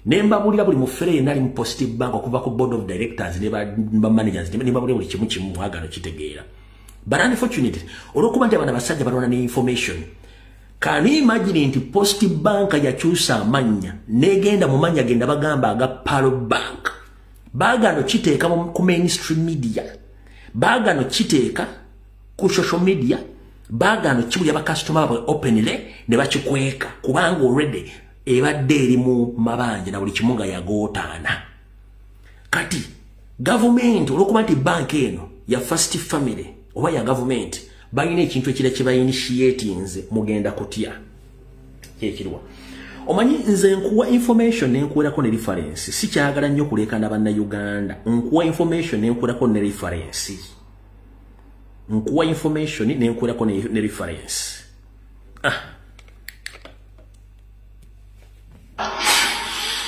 S2: Ne mbabulira buli mufere yenna ali mu Post Bank okuva ku board of directors ne ba managers, ne mbabulira buli kimu kimu mwagano kitegeera. But unfortunately, olwokuba nti abaana basajja balwana ne information. Can you imagine nti Post Bank yakyusa amannya negenda mu mannya genda bagamba aga Pearl Bank. Baagano kiteeka ku mainstream media, baagano kiteeka ku social media, baagano kibulya bakasitoma baabwe openly ne bakikweka, kubanga already ebadde eri mu mabanja na buli kimu nga yagootaana. Kati gavumenti olwokuba nti banka eno ya first family oba ya gavumenti, balina ekintu ekira kye bayinitiatinze, mugenda kutya. Kyekiriwa? Omanyi nze nkuwa information nenkuwerako ne reference. Sikyagala nnyo kuleekana bannayuganda. Nkuwa information nenkuwerako ne reference. Nkuwa information nenkuwerako ne reference.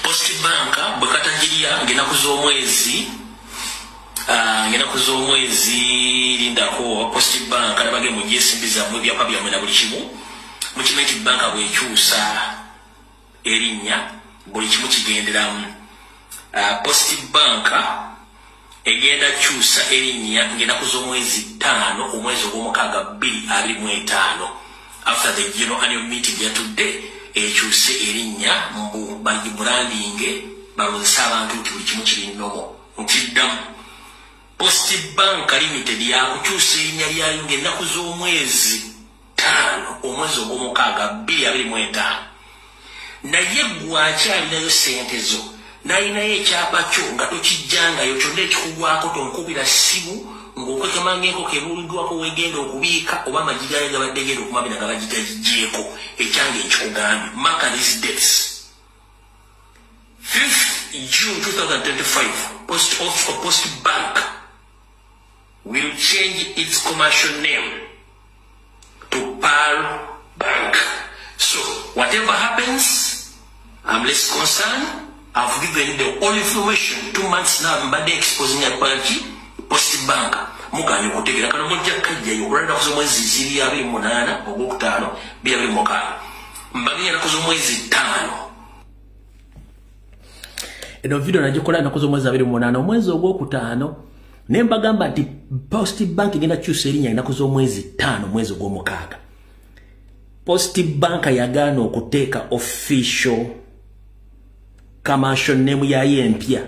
S2: Post Bank bwe katagirya ng'ennaku z'omwezi ng'ennaku z'omwezi lindako Post Bank nabage mugye ensimbi zammwe, ebyapa byammwe na buli kimu. Mukimanyi nti banka bw'ekyusa erinnya buli kimu kigenderamu. Post Bank egenda kyusa erinnya ng'ennaku z'omwezi 5 omwezi ogw'omukaaga 2025, after the general annual meeting yatudde, ekyuse erinnya mbu bagibrandinge balowozese abantu nti buli kimu kiri nnomo. Nkiddamu, Post Bank Limited yakukyusa erinnya lyayo ng'ennaku z'omwezi 5 omwezi ogw'omukaaga 2025. Naye gwakyalinayo sente zo, nalinayo ekyapa kyo nga tokijjangayo, kyonna ekikugwako tonkubira ssimu ng'okwekemanga enkoko ebuuliddwako wegenda okubiika oba amagi gayo gabadde genda okumabina nga bagigagiggyeko. Ekyange nkikugambye, mark these dates: 5th June 2025, Post Office or Post Bank will change its commercial name to Pearl Bank. So whatever happens, I'm less concerned. I've given the all information 2 months now. Mbadde exposing akolaki Post Bank, muganye okutegeera. Kano mujja kajjayo olwalinaku z'omwezi 28 ogwokutaano 2026, mbagenya enaku z'omwezi 5. Eno video nagikola enaku z'omwezi 28 omwezi ogwokutaano, ne mbagamba nti Post Bank egenda kyusa erinnya enaku z'omwezi 5 omwezi ogw'omukaaga. Post Bank yagaana okuteeka official commercial name yayo empya,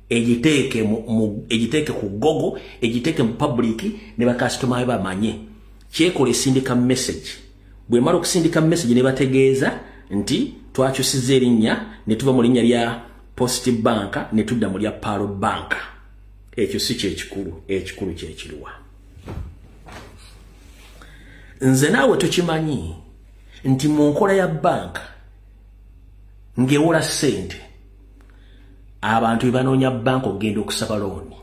S2: egiteeke ku Google, egiteeke mu public ne bakasitoma be bamanye. Kyekola, esindika message. Bwemala okusindika message ne bategeeza nti twakyusiza erinnya ne tuva mu linnya lya Post Bank ne tudda mu lya Pearl Bank. Ekyo si kyekikulu, ekikulu kyekiruwa? Nze naawe tukimanyi nti mu nkola ya banka ng'ewola ssente, abantu be banoonya banka okugenda okusaba looni.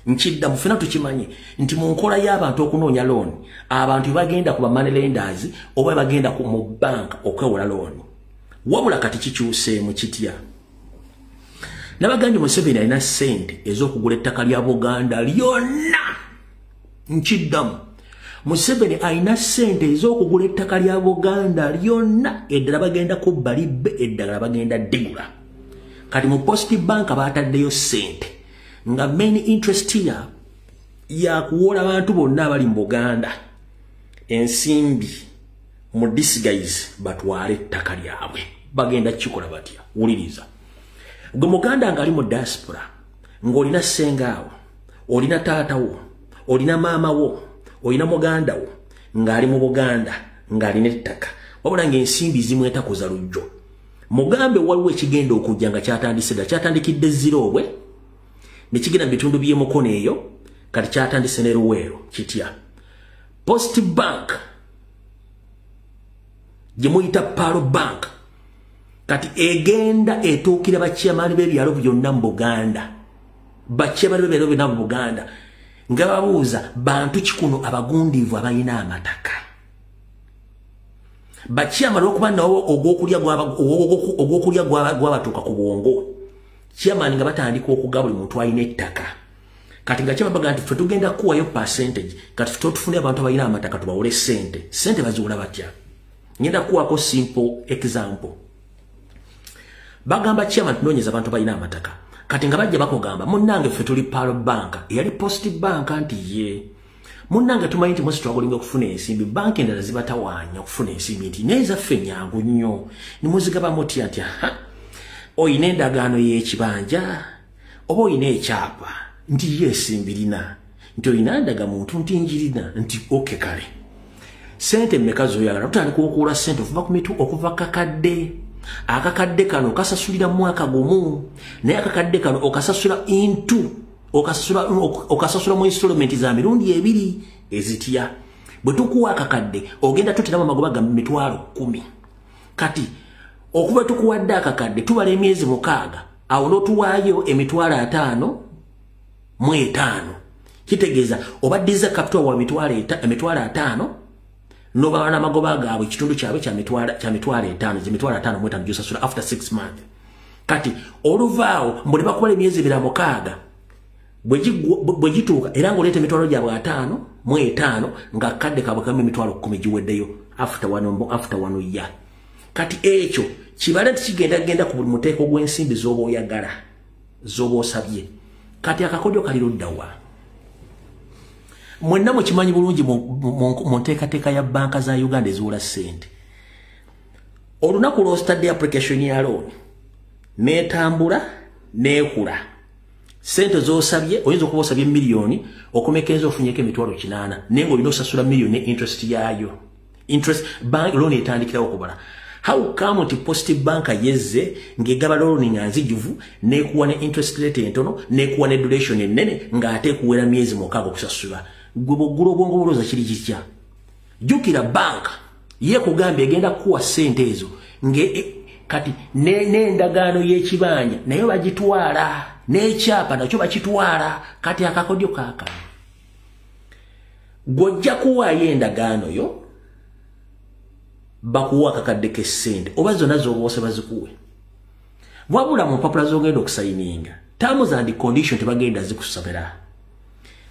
S2: Nkidda mufena, tukimanyi nti mu nkola y'abantu okunoonya looni, abantu bagenda ku ba money lenders oba bagenda ku mu banka okwewola looni. Wabula kati kikyuseemu kitya? Nabagambye Museveni alina ssente ez'okugula ettaka lya Buganda lyonna. Nkiddamu, Museveni alina ssente ez'okugula ettaka lya Buganda lyonna. Eddala bagenda kubba libbe, eddagala bagenda ddigula. Kati mu Post Bank baataddeyo ssente nga main interest ya yakuwola abantu bonna abali mu Buganda ensimbi mu disguise batwale ettaka lyabwe. Bagenda kikola batya? Wuliriza. Gwe Muganda ng'ali mu diaspora, ng'olina ssengaawo, olina taata wo, olina maama wo, olina muganda wo ng'ali mu Buganda ng'alina ettaka, wabula ng'ensimbi zimwetakuza lujjo, mugambe waliwo ekigenda okujja nga kyatandise dda. Kyatandikidde Ziroobwe ne kigenda mu bitundu by'emukono eyo, kati kyatandise ne Luweero. Kitya? Post Bank gye muyita Pearl Bank kati egenda etuukira bachairman b'ebyalo byonna mu Buganda, bachairman b'ebyalo byonna mu Buganda, nga babuuza bantu kikuno abagundiivu abalina amataka. Bachairman olwokuba nawo ogwokulya gwabatuuka ku bwongo, chairman nga batandika okuga buli muntu alina ettaka. Kati nga chairman bagamba nti ffe tugenda kuwayo percentage, kati ffe tufune abantu abalina amataka tubawole ssente. Ssente baziwola batya? Ngenda kuwako simple example. Bagamba chairman tunoonyeza abantu balina amataka. Kati nga bajja bakugamba, munnange ffe tuli Pearl Bank eyali Post Bank, nti ye munnange tumanyi nti musi twagolinga okufuna ensimbi, banka endala zibatawaanya okufuna ensimbi, nti naye zaffe nyangu nnyo. Nimuzigaba mutya? Nti ha, oyina endagaano y'ekibanja oba oyina ekyapa? Nti ye esimbirina. Nti oyina ndagamuntu? Nti njirina. Nti okay, kale sente mmeka zoyagala? Tutandika okuwula sente okuva ku mitu okuva kakadde. Akakadde kano okasasulira mwaka gumu, naye akakadde kano okasasula into okasasula mu installment za mirundi ebiri. Ezitya? Bwe tukuwa akakadde ogenda tuteramu amagoba ga 100,000. Kati okuba tukuwadde akakadde, tubala emyezi 6, awo n'otuwaayo 550,000. Kitegeeza obaddiza capital wa 50,000, n'obaba n'amagoba gaabwe ekitundu kyabwe kya 50,000, ze 55,000 gy'osasula after 6 months. Kati oluvaawo mbu ne bakubala emyezi ebira 6, bwe gituuka era ng'oleeta 55,000, nga kadde kaabwe kamu 10,000 giweddeyo after one year. Kati ekyo kibale nti kigenda genda ku buli muteeko gw'ensimbi z'oba oyagala, z'oba osabye. Kati akakodyo kali ludda wa? Mwenna mukimanyi bulungi mu nteekateeka ya banka za Uganda eziwola ssente, olunaku lw'ositadde application ya loan n'etambula n'ekula, sente z'osabye oyinza okuba osabye miliyoni, okomekereza ofunyeko 800,000, naye ng'olina osasula miliyoni ne interest yaayo. Interest bank loan etandikirawo okubala. How come nti Post Bank yezze ng'egaba loan nga nzijuvu, n'ekuwa ne interest rate entono, n'ekuwa ne duration ennene, ng'ate ekuwera myezi 6 okusasula? Gwe bw'oggula obwongo bulowooza kiri kitya? Jjukira banka yeekugambye egenda kukuwa ssente ezo nge kati n'endagaano y'ekibanja naye bagitwala, n'ekyapa nakyo bakitwala. Kati akakodyo kaakano, gw'ojja kuwaayo endagaano yo, bakuwa akakadde k'essente oba zonna z'oba osaba bazikuwe, wabula mu mpapula z'ogenda okusayininga terms and condition tebagenda zikusomera.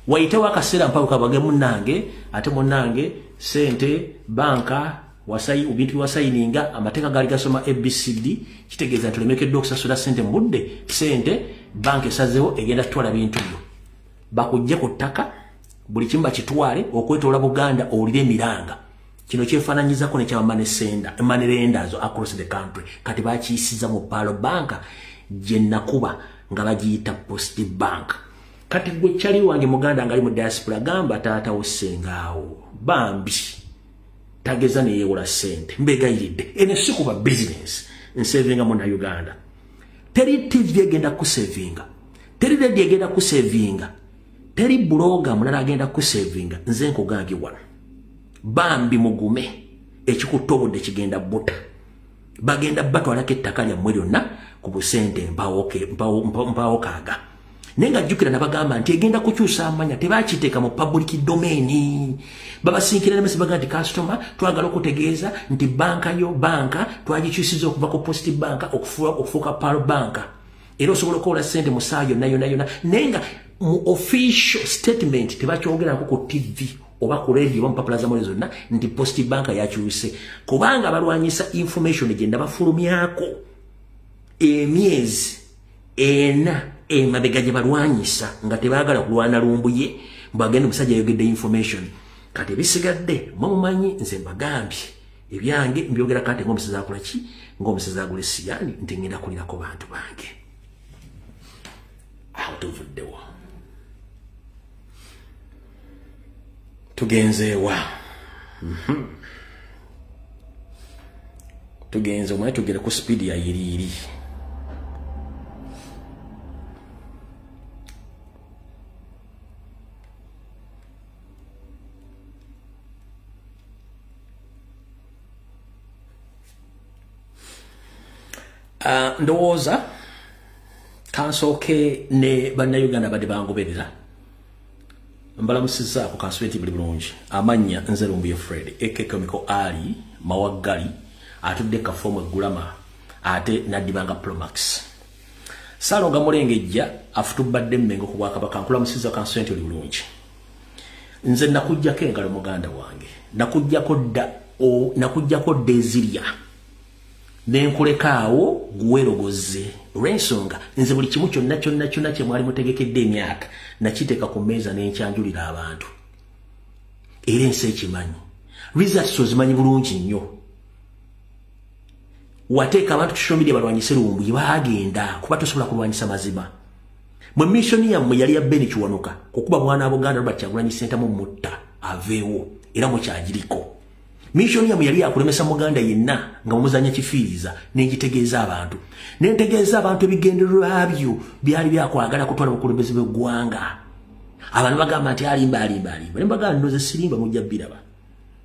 S2: Wayitewo akaseera mpaka kabage, munnange, ate munnange sente banka wasayi bintu wasayininga amateeka gaali gasoma ABCD, kitegeeza nti olemekeddwa okusasula sente mu budde, sente banka esazeewo egenda tutwala bintu byo, bakujje ku ttaka, buli kimu bakitwale okwetoola Buganda, owulire emiranga. Kino kyefaananyizako nekyaba money lenders across the country. Kati bakiyisiza mu Pearl Bank gye nakuba nga bagiyita Post Bank. Kati gwe kyali wange Muganda ngali mu diaspora, gamba taata wo, ssengaawo, bambi tageza neyewola ssente. Mbegayiridde, eno si kuba business, nsevinga muna Uganda. Teri TV egenda kusevinga, teri radio egenda kusevinga, teri blogger mulala agenda kusevinga. Nze nkugambye wano, bambi mugume, ekikutta obudde kigenda buta. Bagenda batwalako ettaka lyammwe lyonna ku busente mpawo kaaga. Naye nga jjukira nabagamba nti egenda kukyusa amanya, tebakiteeka mu public domain. Babasinkira nemesi baga nti customer, twagala okutegeeza nti banka yo banka twagikyusiza okuva ku Post Bank okufuuka Pearl Bank. Era osobola okukola ssente mu ssaawa yonna yonna yonna, naye nga mu official statement tebakyogerako ku TV oba ku radio oba mu mpapula z'amawulire zonna nti Post Bank yakyuse, kubanga balwanyisa information gye nabafulumyako emyezi 4 emabega gye balwanyisa nga tebaagala kulwana Lumbuye, mbagende omusajja ayogedde information. Kati ebisigadde mumumanyi, nze mbagambye ebyange mbyogera kati ng'omusezi akola ki, ng'omusezi agula esiyani nti ngenda kulirako bantu bange. Awo tuvuddewo tugenzeewa, tugenze omanyi tugere ku speed ya yiriiri. Ndowooza kansooke ne bannayuganda badde bangoberera, mbalamusizzaako kansooke nti buli bulungi. Amannya nze Lumbuye Fred aka Ali Mawaggali, atudde kafoomu eggulama ate n'addibanga Promax. Saalonga Mulengejja afutubadde Mmengo ku Bwakabaka, nkulamusizza kansooke nti oli bulungi. Nze nakuggyako engalo muganda wange, nakuggyako dda ezirya nenkulekaawo guwerogoze, olw'ensonga nze buli kimu kyonna kyonna kyonna kye mwali mutegekedde emyaka nakiteeka ku mmeeza n'enkyanjulira abantu, era ensi ekimanyi. Results ozimanyi bulungi nnyo. Wateeka abantu ku social media balwanyise Lumbuye, baagenda kuba tosobola kulwanyisa mazima. Mwe mission yammwe yali ya Beni Kiwanuka kukuba mwana wa Buganda Robert Kyagulanyi Ssentamu mutta aveewo, era mukyagiriko. Mission yammwe yali yakulemesa Muganda yenna nga mumuzanya kifiiriza, n'engitegeeza abantu. Nentegeeza abantu ebigendererwa byo byali byakwagala kutwala bukulembeze bw'eggwanga. Abantu bagamba nti alimba alimba alimba. Ne mbagamba ndoze sirimba, mujja biraba.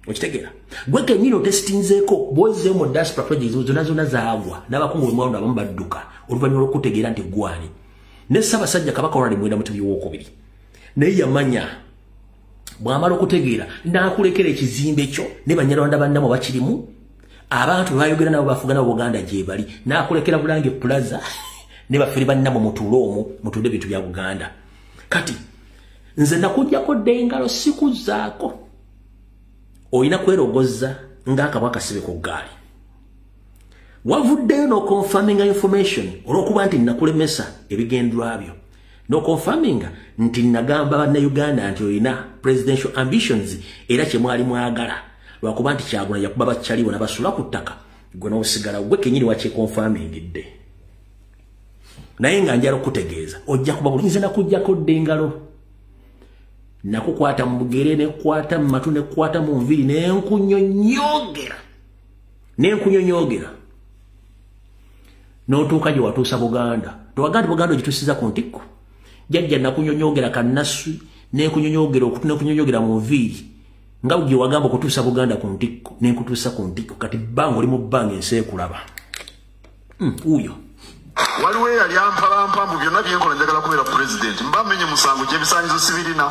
S2: Okitegeera? Gwe kennyini otesitinzeeko bw'ozzeeyo mu diaspora projects zonna zonna zaagwa n'abakungu bwe mwalonda abamu badduka oluvannyuma lw'okutegeera nti gwani. Ne Ssaabasajja Kabaka Ronald Muwenda Mutebi II naye yamanya bw'amala okutegeera n'akulekera ekizimbe kyo ne Bannanyarwanda bannammwe bakirimu, abantu bayogera nabo bafuga nabo Buganda gye bali, n'akulekera Bulange Plaza ne bafere bannammwe mutuule omwo mutunde ebintu bya Buganda. Kati nze nakuggyako dda engalo sikuzzaako, olina kwerogozza ng'akabwa akasibe ku ggaali. Wavuddeyo n'okonfaminga information olw'okuba nti nakulemesa ebigendererwa byo, n'okonfaminga nti nagamba bannayuganda nti olina presidential ambitions era kye mwali mwagala, lwakuba nti Kyagulanyi yakuba bakyaliwo n'abasula ku ttaka, gwe n'osigala gwe kennyini wakyekonfamingidde. Naye nga njala okutegeeza ojja kuba bulungi. Nze nakuggyako dda engalo, nakukwata mu bugere, nekukwata mu matu, nekukwata mu nviiri, nenkunyonyoogera n'otuuka gye watuusa Buganda. Tewagamba nti Buganda ogituusiza ku ntikko. Jjajja nakunyonyoogera kannaswi, nenkunyonyoogera okutu, nenkunyonyoogera mu nviiri, nga gye wagamba okutuusa Buganda ku ntikko, nenkutuusa ku ntikko. Kati bbanga oli mu bbanga ensi ekulaba. Wuuyo.
S4: Waliwo eyali ampalampa mbu byonna byenkola njagala kubeera pulezidenti, mba mmenye musango gy'ebisaanyizo sibirina.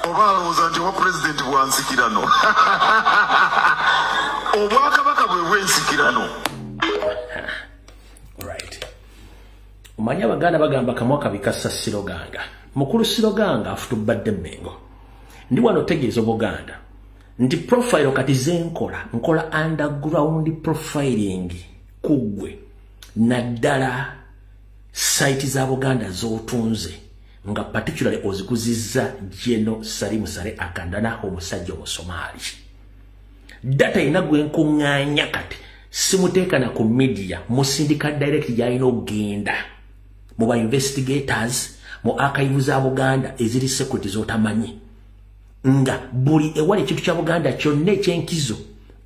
S4: Oba alowooza nti obwa pulezidenti bwa nsikirano. Obwakabaka bwe bw'ensikirano.
S2: Right. Omanyi Abaganda bagamba kamwa kabi kassa siroganga. Mukulu Siroganga afutubadde Mmengo. Ndi wano otegeeza Obuganda nti profile kati zenkola, nkola underground profiling kuggwe, naddala site za Buganda z'otunze nga particularly oziguzizza Geno Salimu Sale Akandana omusajja Omusomaali. Data ina gwe nkuŋŋaanya kati simuteeka na ku media, musindika direct gy'alina okugenda mu ba investigators mu archive za Buganda eziri secret z'otamanyi, nga buli ewali ekintu kya Buganda kyonna ekyenkizo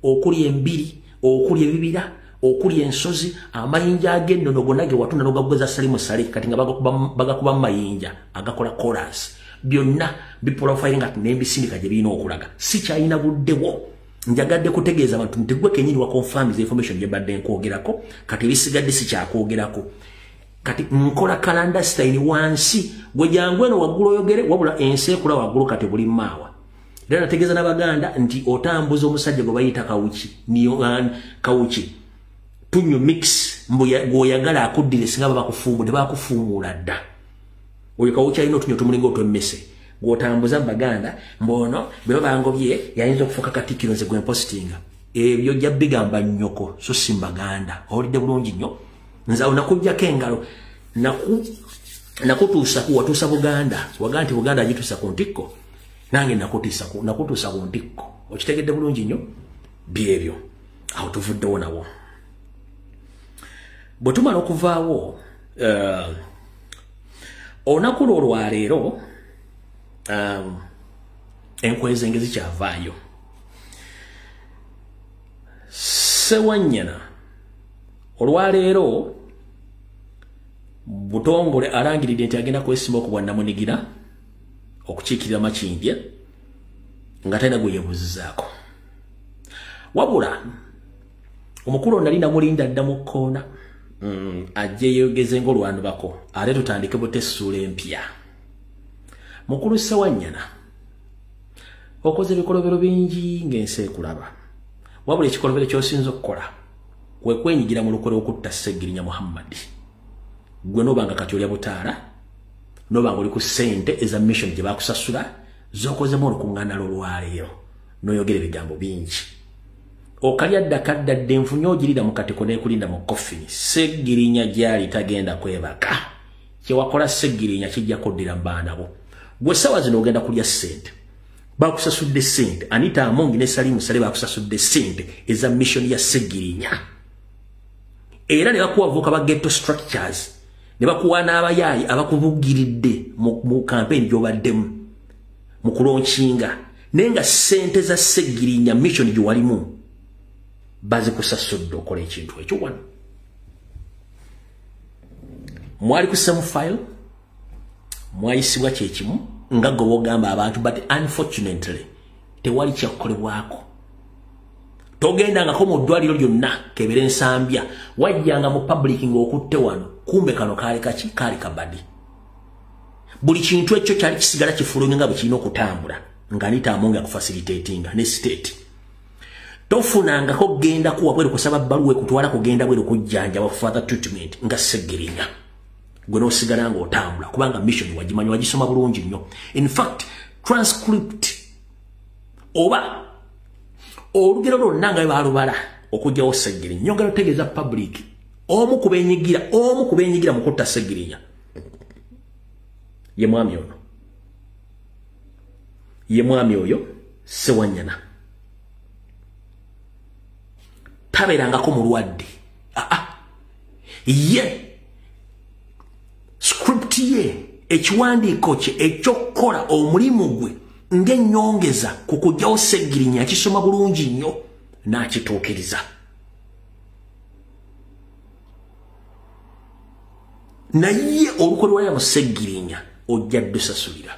S2: okuli embiri, okuli ebibira, okuli ensozi, amayinja ag'ennono gonna ge watunda n'ogaguza Salimu Sale kati nga bagakuba mu mayinja agakola chorus, byonna biprofilinga n'ebisindika gye birina okulaga. Sikyalina buddewo, njagadde kutegeeza abantu nti gwe kennyini wa confirm information gye mbadde nkwogerako, kati ebisigadde sikyakwogerako. Kati nkola kalanda style wansi, gwe jangu eno waggulu oyogere, wabula ensi ekula waggulu kati buli maawa. Era nategeeza n'Abaganda nti otambuza omusajja gwe bayita Kawuki, Kawuki tunyo mix, gw'oyagala akuddire singa babakufuumudde, bakufuumuula dda. Oyo Kawuki alina otunyo tumulinga otw'emmese gw'otambuza mu Baganda, mbono bwe babangobye yayinza okufuuka Katikkiro, nze gwe mpositinga. Ebyo ojja bigamba nnyoko, so si mu Baganda. Owulidde bulungi nnyo? Nze awo nakuggyako engalo, nakutuusa ku watuusa Buganda, wagaa nti Buganda agituusa ku ntikko, nange nakutuusa ku ntikko. Okitegedde bulungi nnyo? Byebyo. Awo tuvuddewo nawo. Bwe tumala okuvaawo, olunaku lwo olwaleero, enkwezenge zikyavaayo. Ssewanyana olwaleero Butongole alangiridde nti agenda kwesimba ku bwannamunigira okukiikirira Makindye nga talina gwe yeebuuzizaako. Wabula omukulu ono nali namulinda dda mu kkoona, ajje yeeyogeze ng'olwanubako, ate tutandike buta essuula empya. Mukulu Ssewanyana, okoze ebikolobero bingi ng'ensi ekulaba. Wabula ekikolobero ky'osinza okukola kwe kwenyigira mu lukwe lw'okutta Ssegirinya Muhammad. Gwe n'obanga kati olya butaala, n'obanga oli ku ssente eza mission gye bakusasula, z'okozemu olukuŋŋaana lw'olwaleero, n'oyogera ebigambo bingi. Okalya dda kadda dda, enfunye ogirira mu katiko n'ekulinda mu coffin. Ssegirinya gy'ali tagenda kwebaka. Kye wakola Ssegirinya kijja kuddira mu baana bo. Gwe essaawa zino ogenda kulya ssente. Bakusasudde ssente. Anita Among ne Salim Saleh bakusasudde ssente eza mission ya Ssegirinya. Era ne bakuwa voka ba ghetto structures, ne bakuwa n'abayaayi abakubugiridde mu campaign gy'obaddemu mu kulonkinga, naye nga ssente za Ssegirinya mission gye walimu bazikusasudde okola ekintu ekyo. Wano mwali ku same file, mwayisibwa kyekimu nga gwe wogamba abantu, but unfortunately tewali kyakukolebwako. Togendangako mu ddwaliro lyonna kebera Ensambya, wajjanga mu public ng'okutte wano, kumbe kano kaali kaki? Kaali kabadi. Buli kintu ekyo kyali kisigala kifulumye nga bwe kirina okutambula, nga Anita Among akufacilitatinga ne state. Tofunangako genda kuwa bweru kusaba bbaluwa ekutwala kugenda bweru kujjanjaba further treatment nga Ssegirinya. Gwe n'osigala ng'otambula kubanga mission wagimanyi, wagisoma bulungi nnyo. In fact, transcript oba olugero lwonna nga baalubala okuggyawo Ssegirinya, nyongera otegeeza public, omu ku beenyigira mu kutta Ssegirinya ye mwami ono, ye mwami oyo Ssewanyana. Tabeerangako mulwadde. Ye script ye, ekiwandiiko kye eky'okukola omulimu gwe ng'ennyongeza ku kuggyawo Ssegirinya akisoma bulungi nnyo n'akituukiriza. Naye olukwe lwalya mu Ssegirinya ojja ddusasulira.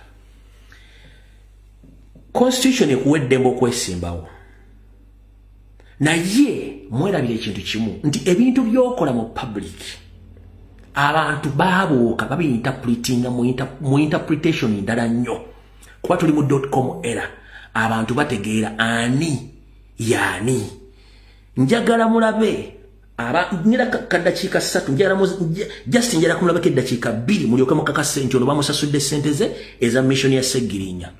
S2: Constitution ekuwa eddembe okwesimbawo, naye mwerabira ekintu kimu nti ebintu by'okola mu public abantu baabuuka babiinterpretinga mu interpretation ndala nnyo. Kuba tuli mu .com era abantu bategeera ani yaani. Njagala mulabe ngira kaddakiika 3, njagala just njagala kumulabeko eddakiika 2 mulyoke mukakase nti ono bamusasudde ssente ze eza mission ya Ssegirinya.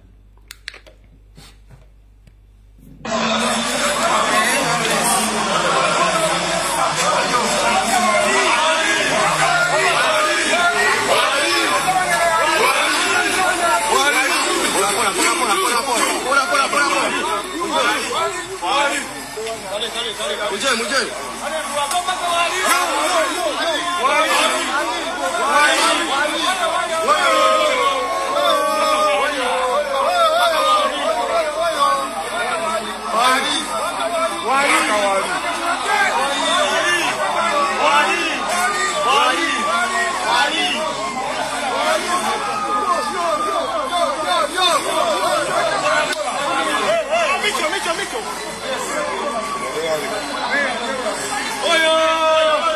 S5: Oyo!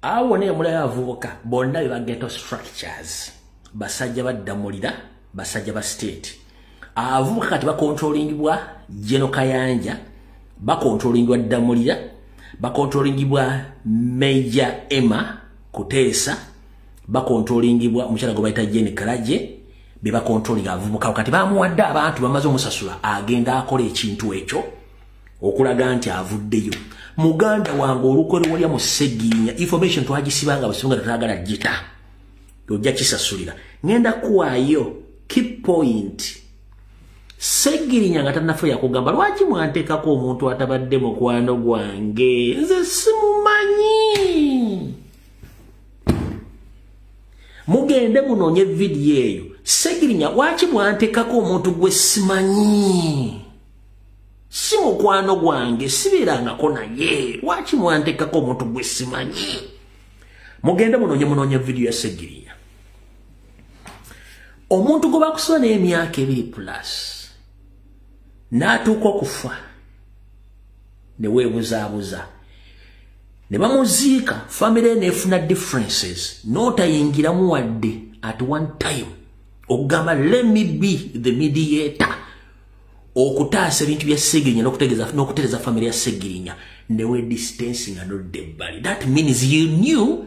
S2: Awo ne mulaya avubuka bonna be ba ghetto structures, basajja baddamulira, basajja ba state. Avubuka kati bakontrolingibwa Jeno Kayanja, bakontrolingibwa Ddamulira, bakontrolingibwa Major Emma Kuteesa, bakontrolingibwa omukyala gwe bayita Jane Karaje, be bakontrolinga avubuka. Kati bamuwadde abantu bamaze omusasula, agenda akola ekintu ekyo okulaga nti avuddeyo. Muganda wange olukwe lwalya mu Ssegirinya, information twagisibanga abasinga tetwagala gita, ojja kisasulira. Ngenda kuwaayo key point. Ssegirinya nga tannafa yakugamba, lwaki mwanteekako omuntu atabadde mukwano gwange, nze simumanyi. Mugende munoonye vidiyo eyo. Ssegirinya, lwaki mwanteekako omuntu gwe simanyi, si mukwano gwange, sibeerangako naye, lwaki mwanteekako omuntu gwe simanyi? Mugende munoonye vidiyo ya Ssegirinya. Omuntu gwe bakusula n'emyaka 2 plus n'atuuka okufa ne weebuzaabuza ne bamuziika, famire n'efuna differences, n'otayingiramu wadde at one time okugamba let me be the mediator okutaasa ebintu bya Ssegirinya n'okutereeza famire ya Ssegirinya, ne we distancing anodda ebbali. That means you knew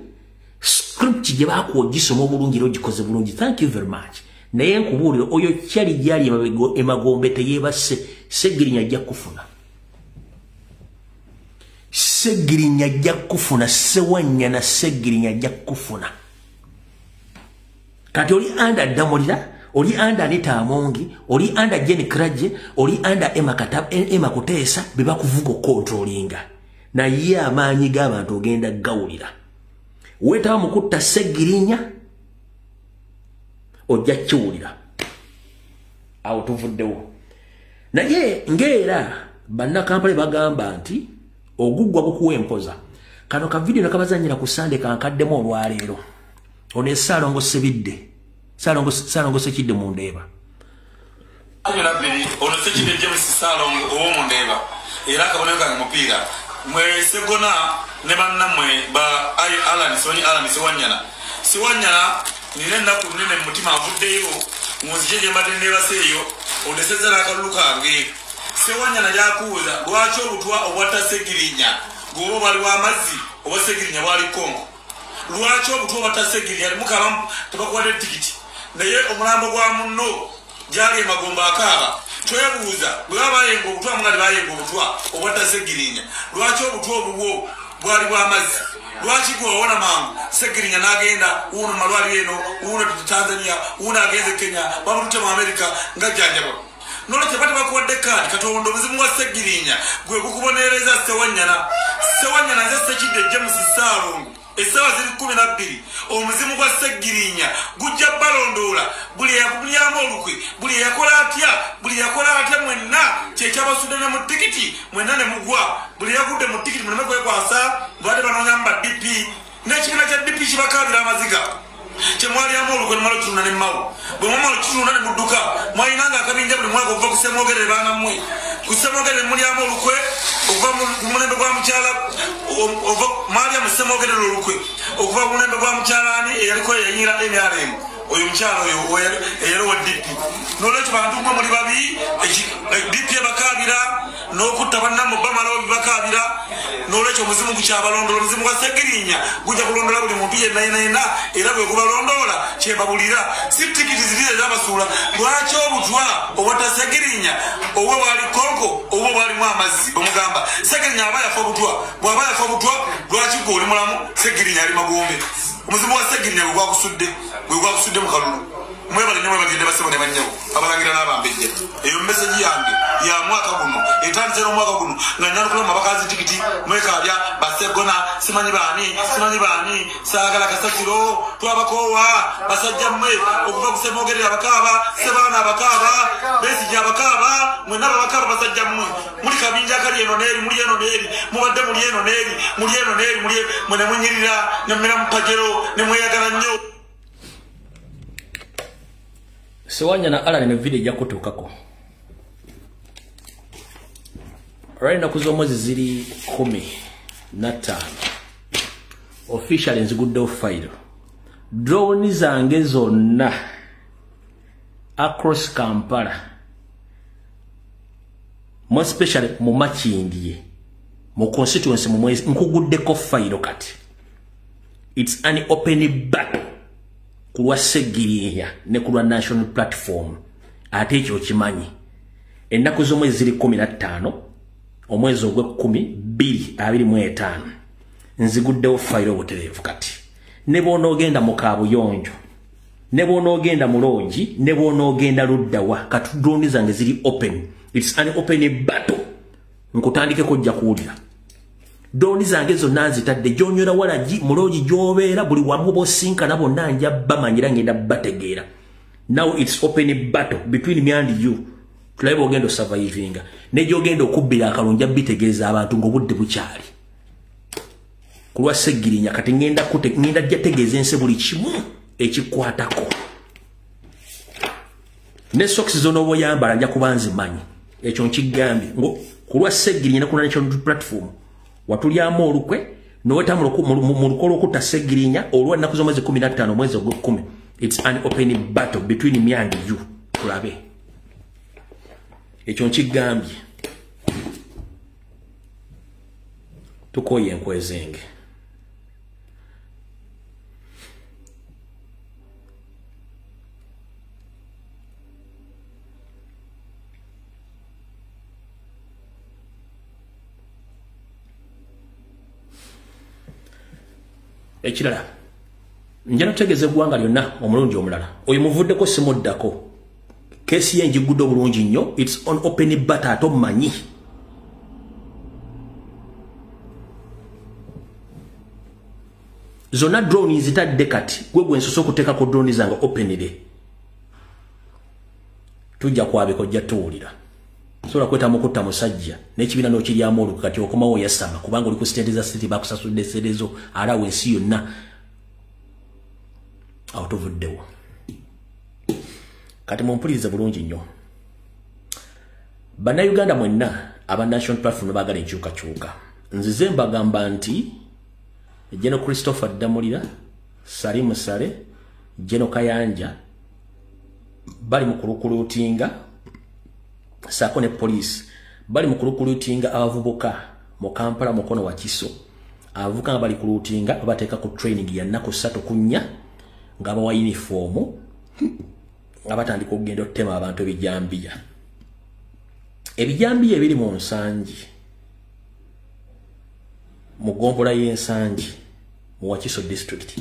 S2: script gye baakuwa ogisoma obulungi era ogikoze bulungi. Thank you very much. Naye nkubuulira, oyo kyali gyali emagombe teyeebase. Ssegirinya ajja kufuna, Ssegirinya ajja kufuna, Ssewanyana Ssegirinya ajja kufuna. Kati oli under Ddamulira, oli under Anita Amongi, oli under Jane Kraje, oli under Emma Kuteesa, be bakuvuga okukontrolinga. Naye amaanyi g'abantu ogenda gawulira. Weetaba mu kutta Ssegirinya, ojja kiwulira. Awo tuvuddewo. Naye ng'era bannakampala bagamba nti oguggwa gukuwa empoza. Kano ka vidiyo nakabazannyira ku Sande kankaddemu olwaleero. Ono ye Ssaalongo Sebidde, Ssaalongo Sekidde mu Ndeeba.
S5: Ono Sekidde James Ssaalongo ow'omu Ndeeba, era akabonero kange mupiira. Mwe Ssegona ne bannammwe ba Alan Siwanyi, Alan Siwanyana. Siwanyana nina ennaku nnene mu mutima, avuddeyo mu nzije gye mbadde neebaseeyo, ondesezza n'akalulu kange. Sewanyana yakuuza lwaki obutwa obwatta Ssegirinya gwoba bwali bw'amazzi oba Ssegirinya bwali Kongo? Lwaki obutwa obwatta Ssegirinya mukaba tebakuwadde tikiti, naye omulambo gwa munno gyali emagombe akaaba? Twebuuza bwe baba bayenga obutwa, nga tebayenga obutwa obwatta Ssegirinya, lwaki obutwa obubwo bwali bw'amazzi? Lwaki gwe wawona mangu Ssegirinya n'agenda wuuno mu malwaliro eno, wuuno Tanzania, wuuno agenze Kenya, bamututte mu Amerika nga jjanjabwa? Nolwekyo bati bakuwadde kaadi. Katonda obuzibu bwa Ssegirinya gwe gukubonereza. Ssewanyana, Ssewanyana, nze Sekidde James Ssaalongo, essaawa ziri 12, omuzimu gwa Ssegirinya gujja balondoola. Buli eyakulyamu olukwe, buli eyakola atya, buli eyakola atya, mwenna kyekyabasudde ne mu tikiti, mwenna ne mugwa. Buli eyagudde mu tikiti muleme kwekwasa, badde banoonyamu ba DP n'ekibiina kya DP kibakaabira amaziga. Kyemwalyamu olukwe nemala okitunda ne mmawo, bwe mwamala okitunda ne mudduka. Mwalinanga akabinja buli mwaka okuva ku Ssemwogerere, baanammwe ku Ssemwogerere mulyamu olukwe okuva ku mulembe gwa mukyala, mwalya mu Ssemwogerere olukwe okuva ku mulembe gwa mukyala ani eyaliko eyayingira NRM, oyo mukyala oyo eyali owa DP. Nolwekyo bantu mwe muli babi, DP ebakaabira n'okutta bannammwe bamalawo bibakaabira. Nolwekyo omuzimu gukyabalondoola, omuzimu gwa Ssegirinya gujja kulondoola buli muntu yenna yenna yenna, era bwe gubalondoola kyembabulira si tikiti ziri ezabasuula. Lwaki obutwa obwatta Ssegirinya obwo bwali Kongo, obwo bwalimu amazzi? Bwemugamba Ssegirinya aba yafa obutwa, bw'aba yafa obutwa, lwaki gwe oli mulamu, Ssegirinya ali magombe? Omuzimu gwa Ssegirinya gwe gwakusudde mu kalulu. Mwebale nnyo, mwebagende basebo ne bannyabo abalangira n'abambejja. Eyo meseji yange ya mwaka guno, etandise n'omwaka guno nga nyanukula mu mabaka tikiti mwekaabya Bassegona, simanyi baani, simanyi baani, saagala kasasiro, twabakoowa basajja mmwe okuva ku Ssemwogerere abakaaba, Ssebaana abakaaba, Besigye abakaaba, mwenna babakaaba basajja mmwe. Muli kabinja akali eno n'eri, muli eno n'eri, mubadde muli eno n'eri, muli eno n'eri, muli mwe ne munyirira ne mumera mu pajero ne mweyagala nnyo.
S2: Sewanyana Alan ne video ejja kutuukako. Olwali ennaku z'omwezi ziri 15 Officially nziguddewo fayiro. Drone zange zonna across Kampala, more especially mu Makindye, mu constituency mu mwezi, nkuguddeko fayiro kati. It's an open battle ku lwa Ssegirinya ne ku lwa National Platform. Ate ekyo okimanyi. Ennaku z'omwezi ziri 15, omwezi ogw'ekkumi 2025. Nziguddewo fayiro obutereevu kati. Ne bw'onoogenda mu Kaabuyonjo, ne bw'onoogenda mu loogi, ne bw'onoogenda luddawa, kati drone zange ziri open. It's an open battle. Nkutandikeko ojja kuwulira. Drone zange zonna nzitadde, gy'onywera walagi, mu loogi gy'obeera, buli wamu b'osinkana bonna nja bamanyira, ngenda bategeera. Now it's open battle between me and you. Tulabe bw'ogenda osurvivinga. Ne gy'ogenda okubbira akalulu nja bitegeeza abantu ng'obudde bukyali. Ku lwa Ssegirinya kati ngenda jja tegeeza ensi buli kimu ekikwatako. Ne socks z'onooba oyambala nja kuba nzimanyi. Ekyo nkigambye. Ku lwa Ssegirinya ne ku National Platform watulyamu olukwe n'oweta mu luko lw'okutta Ssegirinya olwa nnaku z'omwezi 15 omwezi ogw'ekkumi. It's an open battle between me and you. Tulabe. Ekyo nkigambye. Tukooye enkwezenge. Ekirala, njala tutegeeza eggwanga lyonna omulundi omulala. Oyo muvuddeko simuddako. Keesi ye njigudde obulungi nnyo. It's on open battle ate omumanyi. Zonna drone nzitadde kati. Gwe gwe nsoose okuteekako drone zange openly. Tujja kwabika ojja tuwulira. Sobola kwetamu kutta musajja n'ekibiina n'okiryamu olukwe kati okomawo oyasama kubanga oli ku sente za city bakusasudde sente zo alawo ensi yonna. Awo tuvuddewo. Kati mumpulirize bulungi nnyo. Bannayuganda mwenna aba National Platform baagala enkyukakyuka. Nzize mbagamba nti General Christopher Ddamulira, Salim Saleh, General Kayanja bali mu kulukulutinga saako ne poliisi bali mu kulukulutinga abavubuka mu Kampala Mukono wa Kiso. Abavubuka nga bali kulutinga babateeka ku training ya nnaku 3 ku 4 nga bawa yunifoomu nga batandika okugenda okutema abantu ebijambiya. Ebijambiya ebiri mu Nsangi, mu ggombolola y'Ensangi mu Wakiso district.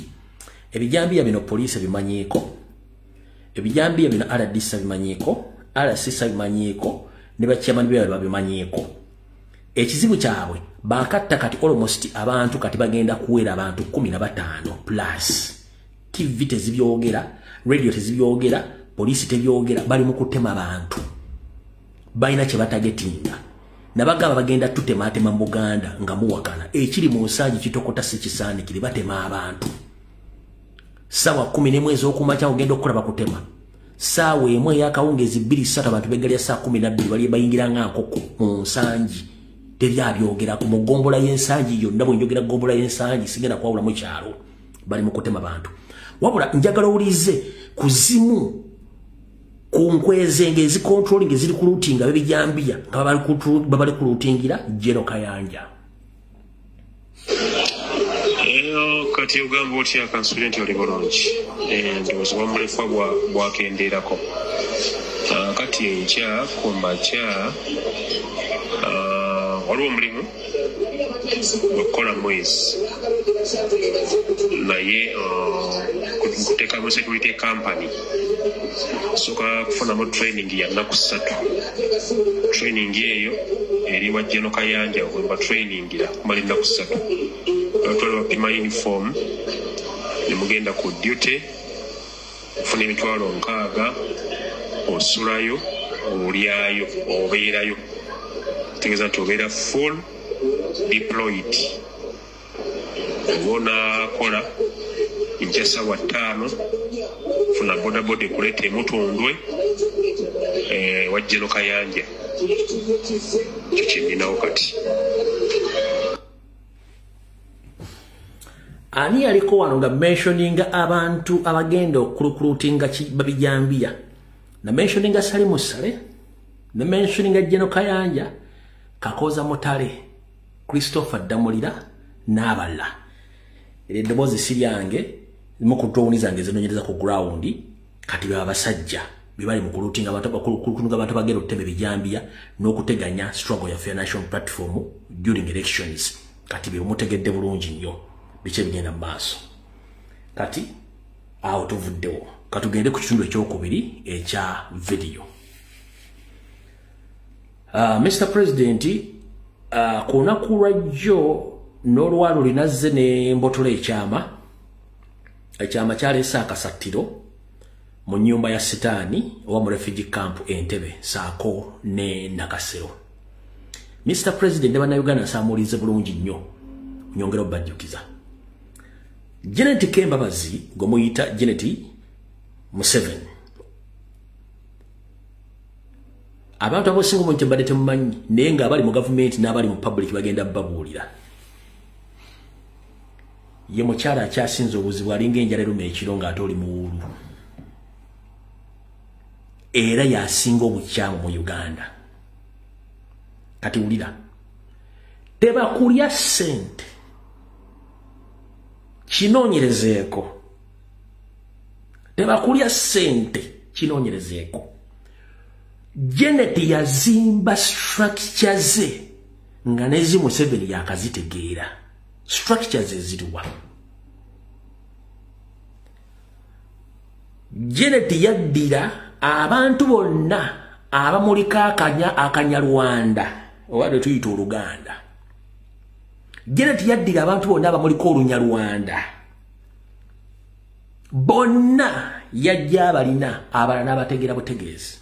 S2: Ebijambiya bino poliisi ebimanyiiko, ebijambiya bino RDC bimanyiiko, RCC bimanyiiko, ne bachairman byaabwe babimanyiiko. Ekizibu kyabwe bakatta kati almost abantu kati bagenda kuwera abantu 15 plus. TV tezibyogera, radio tezibyogera, poliisi tebyogera, bali mu kutema abantu. Balina kye batagetinga. Nabagamba bagenda tutematema mu Buganda nga muwakana. Ekiri mu Nsangi kitokota si kisaanikire, batema abantu. Ssaawa 11 ez'okumakya ogenda okukola bakutema. Ssaawa 1 ey'akawungeezi 2:03 abantu beggalya ssaawa 12 bali bayingira nga nkoko mu Nsangi. Tebyabyogerako mu ggombolola y'Ensangi yonna. Bwe njogera ggombolola y'Ensangi sigenda kwawula mu kyalo. Bali mu kutema bantu. Wabula njagala owulize kuzimu ku nkwezenge ezicontrolling eziri ku lootinga b'ebijambiya nga babali ku lootingira General Kayanja.
S6: Kati ogamba otya kansule nti oli bulungi? Ndowooza bwamulefa bwakendeerako. Kati enkya ku makya waliwo omulimu gwakukola mwezi, naye nkuteekamu security company. Sooka kufunamu training ya nnaku 3. Training eyo eri wa General Kayanja we batrainingira kumala ennaku 3. Batwala bapima uniform ne mugenda ku duty, ofuna 60,000, osulayo, olyayo, obeerayo. Tegeeza nti obeera full deployed. Oba onaakola enkya ssaawa 5, funa bodaboda ekuleeta emutundwe wa General Kayanja. Ekyo kye nninawo kati.
S2: Ani yaliko wano nga mentioninga abantu abagenda okurecruitinga babijambiya? Na mentioninga Salimu Sale, na mentioninga Jeno Kayanja, Kakoza Mutale, Christopher Damulira n'abalala. Eddoboozi si lyange, zimu ku drone zange zinoonyereza ku ground. Kati baba basajja bibali mu kulutinga abantu, bakulukunga abantu bagenda okutema ebijambiya n'okuteganya struggle ya Fair National Platform during elections. Kati be mutegedde bulungi nnyo biki ebigenda mu maaso. Kati awo tuvuddewo, katugende ku kitundu ekyokubiri ekya video. Mr President, ku lunaku lwajjo n'olwalo linazze ne mbotola ekyama. Ekyama kyaleese akasattiro mu nnyumba ya Sitaani oba mu refugee camp Entebbe saako ne Nakasero. Mr President ne bannayuganda nsaamuulize bulungi nnyo, nyongera obbajjukiza. Janet Kembabazi gwe muyita Janet Museveni, abantu abasinga obungi mbadde temumanyi, naye ng'abali mu gavumenti n'abali mu public bagenda babuulira. Ye mukyala akyasinze obuzibu, alinga enjala eruma ekiro ng'ate oli muwuulu, era yasinga obukyamu mu Uganda. Kati wulira, tebakulya ssente, kinoonyerezeeko. Tebakulya ssente, kinoonyerezeeko. Janet yazimba structure ze nga nezi Museveni yakazitegeera. Structures eziriwa? Janet yaddira abantu bonna abamulika akanyarwanda oba lwe tuyita Oluganda. Janet yaddira abantu bonna abamuliko Olunyarwanda bonna, yajja abalina abalala n'abategeera butegeezi,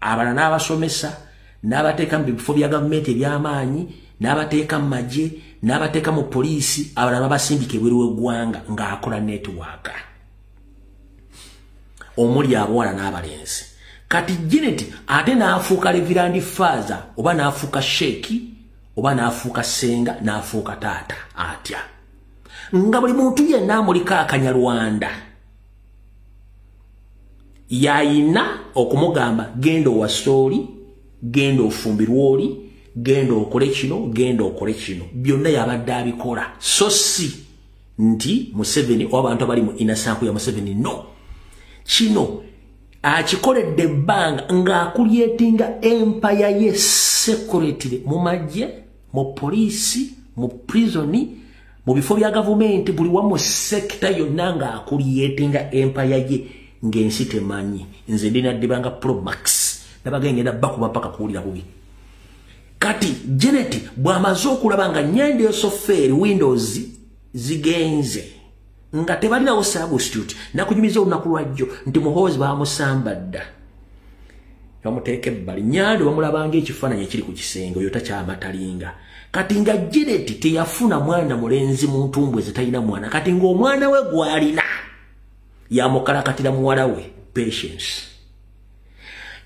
S2: abalala n'abasomesa, n'abateeka mu bifo bya gavumenti eby'amaanyi, n'abateeka mu magye, n'abateeka mu poliisi, abalala babasindika ebweru w'eggwanga ng'akola netiwaaka omuli abawala n'abalenzi. Kati Janet ate n'afuuka Reverend Father oba n'afuuka sheeki oba n'afuuka ssenga n'afuuka taata atya, nga buli muntu yenna amuliko akanyarwanda yayina okumugamba genda owase oli, genda ofumbirwe oli, genda okole kino, genda okole kino. Byonna yabadde abikola, so si nti Museveni oba abantu abali mu inner circle ya Museveni. No, kino akikoledde ebbanga ng'acreatinga empire ye secretly mu magye, mu poliisi, mu prisoni, mu bifo bya gavumenti, buli wamu, sector yonna ng'acreatinga empire ye ng'ensi temanyi. Nze ndina ddibanga Pro Max, nabagenda bakuba paka kuwulira bubi. Kati Janet bw'amaze okulaba nga Nyende Yosoferi windows zigenze nga tebalinawo substitute, nakunyumiza olunaku lwajjo nti Muhoozi bamusamba dda, bamuteeka ebbali. Nyande bamulabanga ekifaananyi ekiri ku kisenge, oyo takyamatalinga. Kati nga Janet teyafuna mwana mulenzi mu ntumbwe ze, talina mwana. Kati ng'omwana we gw'alina yamukalakatira muwala we Patience.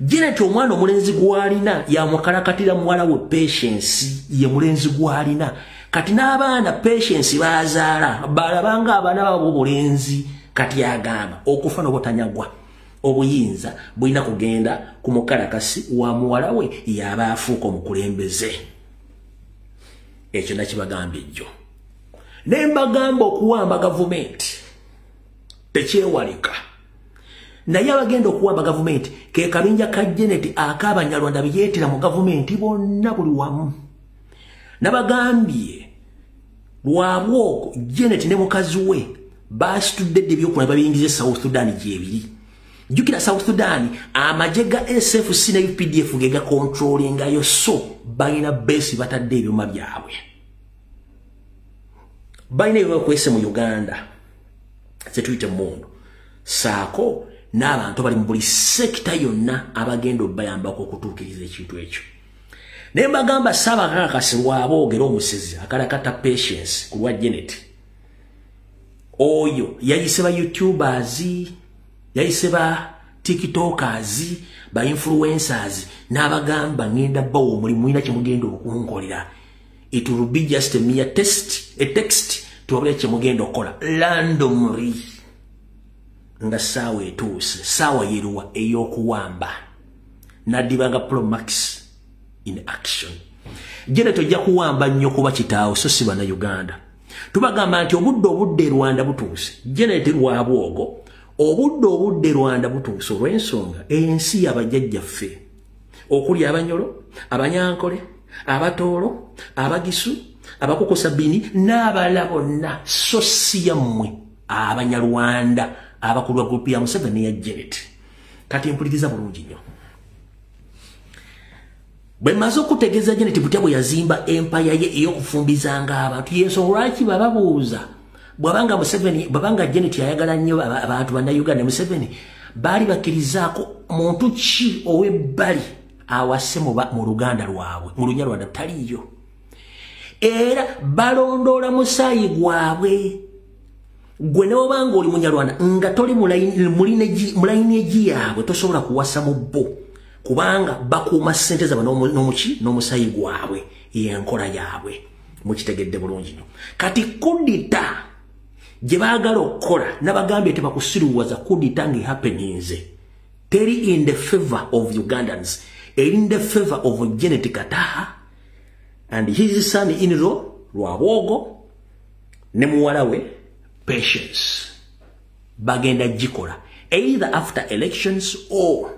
S2: Janet omwana omulenzi gw'alina yamukalakatira muwala we Patience, ye mulenzi gw'alina. Kati n'abaana Patience bazaala balabanga abaana baabo obulenzi. Kati agamba okufa n'obutanyagwa obuyinza bulina kugenda ku mukalakasi wa muwala we, yaba afuuka omukulembeze. Ekyo nakibagamba ejjo, ne mbagamba okuwamba gavumenti tekyewalika, naye abagenda okuwamba gavumenti ke kabinja ka Janet ak'Abanyarwanda beyeetera mu gavumenti bonna buli wamu. Nabagambye lwabwoko Janet ne mukazi we basitudde dde ebyokulaba babiyingiza e South Sudan gyebiri. Jjukira South Sudan amagye ga SFC ne UPDF ge gacontrollingayo, so balina base, batadde ebyuma byabwe, balina ebyebakwese mu Uganda zetuyita emmundu, saako n'abantu abali mu buli sector yonna abagenda obbayambako okutuukiriza ekintu ekyo. Naye mbagamba Ssaabakakasi lwaboogera omusezi akalakata Patience ku lwa Janet oyo yayise ba YouTubers, yayise ba TikTokers, ba influencers, n'abagamba ngenda bawa omulimu, mulina kyemugenda okunkolera. It will be just a mere test, a text. Tubabulira kye mugenda okukola randomly nga ssaawa etuuse, ssaawa yeruwa ey'okuwamba. Naddibanga Promax in action. Janet ojja kuwamba nnyo kuba kitaawo, so si bannayuganda. Tubagamba nti obudde Rwanda butuuse. Janet Rwabwogo, obudde Rwanda butuuse olw'ensonga ensi y'abajjajjaffe okuli Abanyolo, Abanyankole, Abatoolo, Abagisu, Abakukusa Bini n'abalala bonna, so si yammwe Abanyarwanda abakulu ba group ya Museveni ya Janet. Kati mpuliriza bulungi nnyo. Bwe mmaze okutegeeza Janet butya bwe yazimba empaya ye ey'okufumbizanga abantu, y'ensonga lwaki bababuuza bw'abanga Museveni, bw'abanga Janet ayagala nnyo abantu bannayuganda, Museveni baali bakkirizaako muntu ki ow'ebbali awase mu luganda lwabwe, mu Lunyarwanda taliiyo. Era balondoola musaayi gwabwe. Gwe ne bw'obanga oli Munyarwanda nga toli mu lineage yaabwe tosobola kuwasa mu bo, kubanga bakuuma ssente zaabwe n'omuki n'omusaayi gwabwe, y'enkola yaabwe. Mukitegedde bulungi nnyo. Kati kudita gye baagala okukola, nabagambye tebakusiruwaza kudita ng'ehappeninze. Teri in the favor of Ugandans, eri in the favor of Janet Kataha and his son-in-law Rwabwogo ne muwala we Patience. Bagenda gikola either after elections or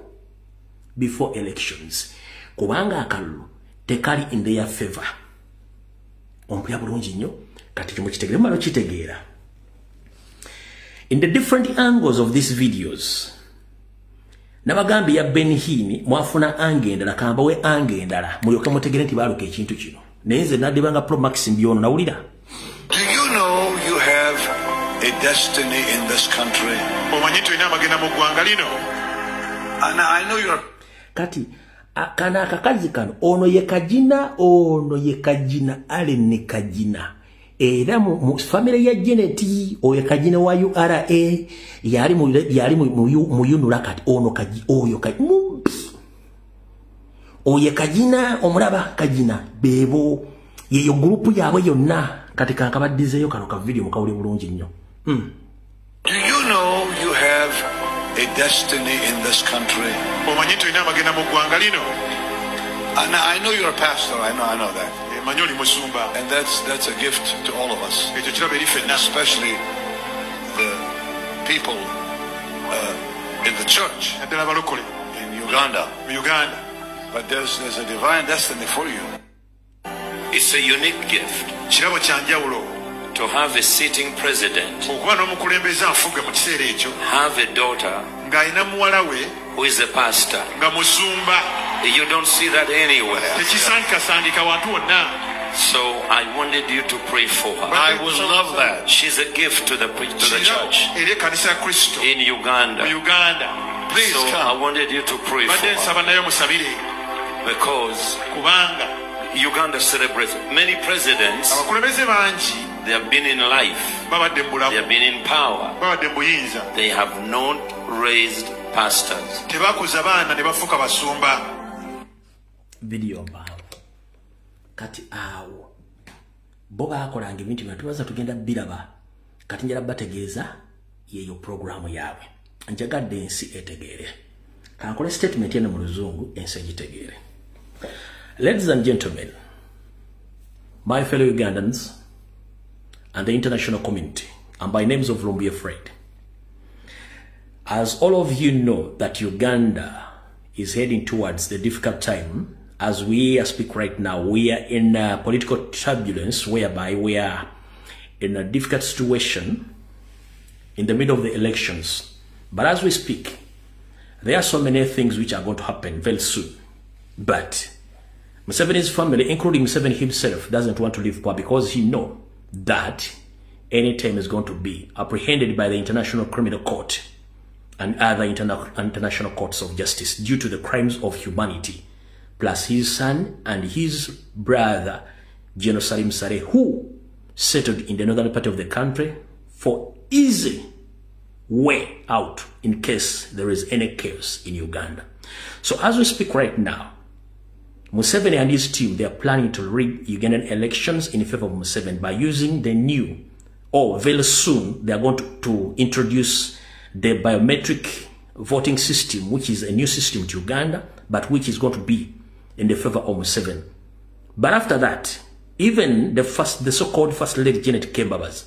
S2: before elections, kubanga akalulu tekali in their favor. Ompulira bulungi nnyo. Kati kimukitegere mumala okitegeera. In the different angles of these videos, nabagambye ya Ben Hinn mwafuna angle endala, kambawe angle endala mulyoke mutegere nti baaluka ekintu kino. Naye nze naddibanga Promax mbyono nawulira.
S3: Do you know you have a destiny in this country?
S4: Omanyi nti olina amagenda mu ggwanga lino?
S3: And I know you're
S2: Kati kana akakazi kano, ono ye Kagina, ono ye Kagina, Allen Kagina. Era mu family ya Janet, oyo Kagina wa URA, yali mu UNRA kati ono kaji oyo kaji mubbi. Oyo Kagina omulaba Kagina bebo yeyo group yaabwe yonna. Kati kankabaddizeeyo kano ka video mukawule bulungi nnyo.
S3: Do you know you have a destiny in this country?
S4: Omanyi nti olina amagenda mu ggwanga lino?
S3: And I know you're a pastor. I know that.
S4: Manyi oli musumba.
S3: And that's a gift to all of us,
S4: Ekyo kirabo eri ffenna,
S3: especially the people in the church
S4: naddala abalokole
S3: in Uganda.
S4: Mu Uganda.
S3: But there's a divine destiny for you.
S7: It's a unique gift
S4: Kirabo kya njawulo
S7: to have a sitting president,
S4: okuba n'omukulembeze afuga mu kiseera ekyo
S7: have a daughter
S4: ng'alina muwala we
S7: who is a pastor.
S4: Nga musumba.
S7: You don't see that anywhere.
S4: Tekisangikasangika wantu wonna.
S7: So I wanted you to pray for her.
S3: I would love that.
S7: She's a gift to the
S4: Kirabo
S7: church
S4: eri ekkanisa ya Kristo
S7: in Uganda.
S4: Mu Uganda.
S3: Please
S7: So I
S3: come.
S7: Wanted you to pray for
S4: Badde
S7: her
S4: nsaba naye musabire
S7: because
S4: kubanga
S7: Uganda celebrates many presidents.
S4: Abakulembeze bangi
S7: They have been in life.
S4: Babadde mu
S7: They
S4: bulamu
S7: have been in power.
S4: Babadde mu buyinza.
S7: They have not raised pastors.
S4: Tebakuza baana ne bafuuka basumba.
S2: Video mpanvu. Kati awo bo baakolanga ebintu byonna tubaza tugenda biraba. Kati njala bategeeza yeyo programu yaabwe. Njagadde ensi etegeere. Kankole statement eno mu Luzungu ensi egitegeere. Ladies and gentlemen, my fellow Ugandans and the international community, and by names of Lumbuye Fred, as all of you know that Uganda is heading towards the difficult time. As we speak right now, we are in a political turbulence whereby we are in a difficult situation in the middle of the elections. But as we speak, there are so many things which are going to happen very soon. But Museveni's family, including Museveni himself, doesn't want to leave power because he know that anytime is going to be apprehended by the International Criminal Court and other international courts of justice due to the crimes of humanity, plus his son and his brother, General Salim Saleh, who settled in the northern part of the country for easy way out in case there is any chaos in Uganda. So as we speak right now, Museveni and his team, they are planning to rig Ugandan elections in favor of Museveni by using the new or very soon, they are going to introduce the biometric voting system, which is a new system to Uganda, but which is going to be in the favor of Museveni. But after that, even the so-called First Lady Janet Kembabazi,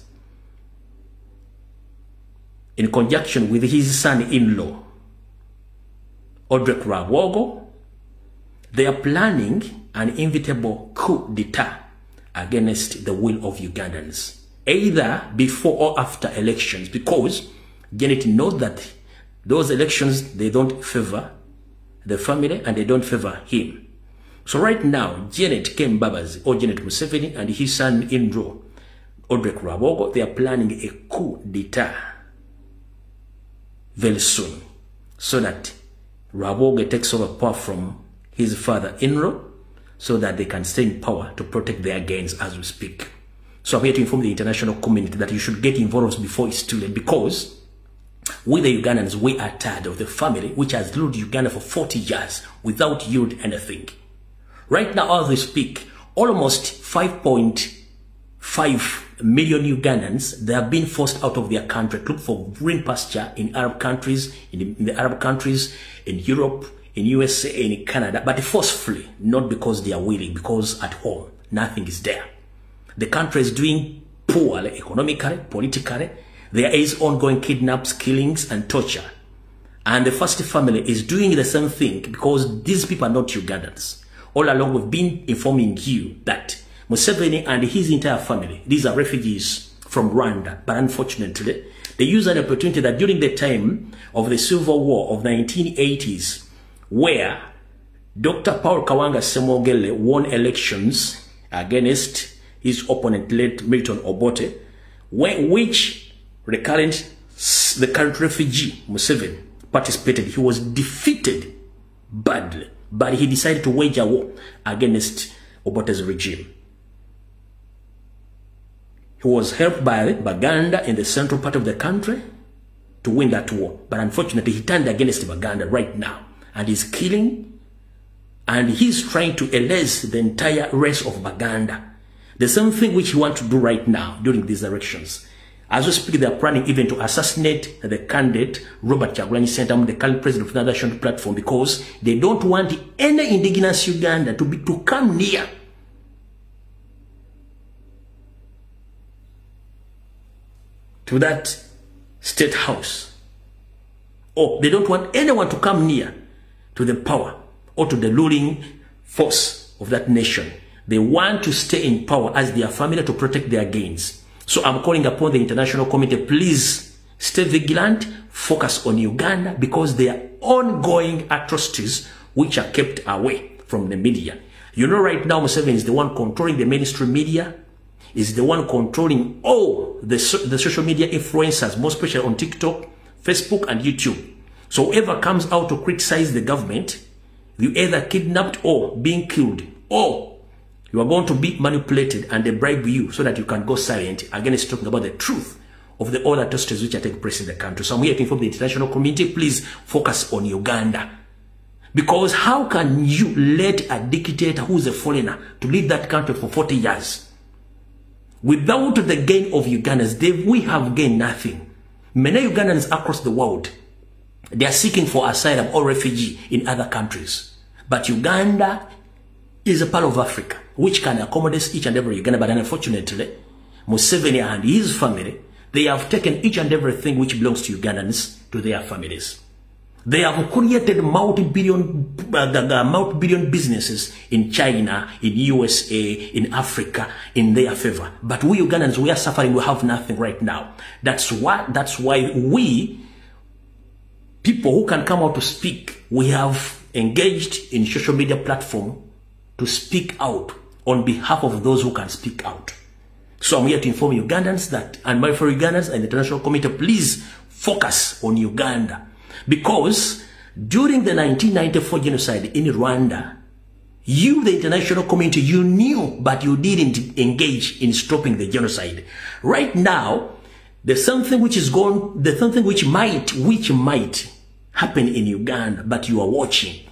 S2: in conjunction with his son-in-law, Odrek Rwabwogo, they are planning an inevitable coup d'etat against the will of Ugandans, either before or after elections, because Janet knows that those elections, they don't favor the family and they don't favor him. So right now, Janet Kembabazi or Janet Museveni and his son-in-law, Odrek Rwabwogo, they are planning a coup d'etat very soon, so that Rwabwogo takes over power from his father-in-law, so that they can stay in power to protect their gains as we speak. So I'm here to inform the international community that you should get involved before it's too late, because we the Ugandans, we are tired of the family which has ruled Uganda for 40 years without yield anything. Right now, as we speak, almost 5.5 million Ugandans, they have been forced out of their country to look for green pasture in Arab countries, in the Arab countries, in Europe, in USA, in Canada, but forcefully, not because they are willing, because at home, nothing is there. The country is doing poorly, economically, politically. There is ongoing kidnaps, killings, and torture. And the first family is doing the same thing because these people are not Ugandans. All along, we've been informing you that Museveni and his entire family, these are refugees from Rwanda. But unfortunately, they use an opportunity that during the time of the Civil War of 1980s, where Dr. Paul Kawanga Ssemogerere won elections against his opponent, late Milton Obote, which the current refugee, Museveni, participated. He was defeated badly, but he decided to wage a war against Obote's regime. He was helped by Baganda in the central part of the country to win that war. But unfortunately, he turned against Baganda right now and is killing, and he's trying to erase the entire race of Baganda. The same thing which he wants to do right now during these elections. As we speak, they are planning even to assassinate the candidate, Robert Kyagulanyi Ssentamu, the current president of the National Platform, because they don't want any indigenous Uganda to come near to that state house. Or they don't want anyone to come near to the power or to the ruling force of that nation. They want to stay in power as their family to protect their gains. So I'm calling upon the international community, please stay vigilant, focus on Uganda, because there are ongoing atrocities which are kept away from the media. You know, right now, Museveni is the one controlling the mainstream media, is the one controlling all the social media influencers, most especially on TikTok, Facebook, and YouTube. So whoever comes out to criticize the government, you either kidnapped or being killed, or you are going to be manipulated and they bribe you so that you can go silent against talking about the truth of the other atrocities which are taking place in the country. So I'm here to inform the international community, please focus on Uganda. Because how can you let a dictator who's a foreigner to lead that country for 40 years? Without the gain of Ugandans, we have gained nothing. Many Ugandans across the world, they are seeking for asylum or refugee in other countries. But Uganda is a part of Africa, which can accommodate each and every Uganda. But unfortunately, Museveni and his family, they have taken each and everything which belongs to Ugandans to their families. They have created multi-billion businesses in China, in USA, in Africa, in their favor. But we Ugandans, we are suffering. We have nothing right now. That's why we, people who can come out to speak, we have engaged in social media platform to speak out on behalf of those who can speak out. So I'm here to inform Ugandans that, and my fellow Ugandans and the international community, please focus on Uganda. Because during the 1994 genocide in Rwanda, you, the international community, you knew, but you didn't engage in stopping the genocide. Right now, there's something which is gone, there's something which might happen in Uganda, but you are watching.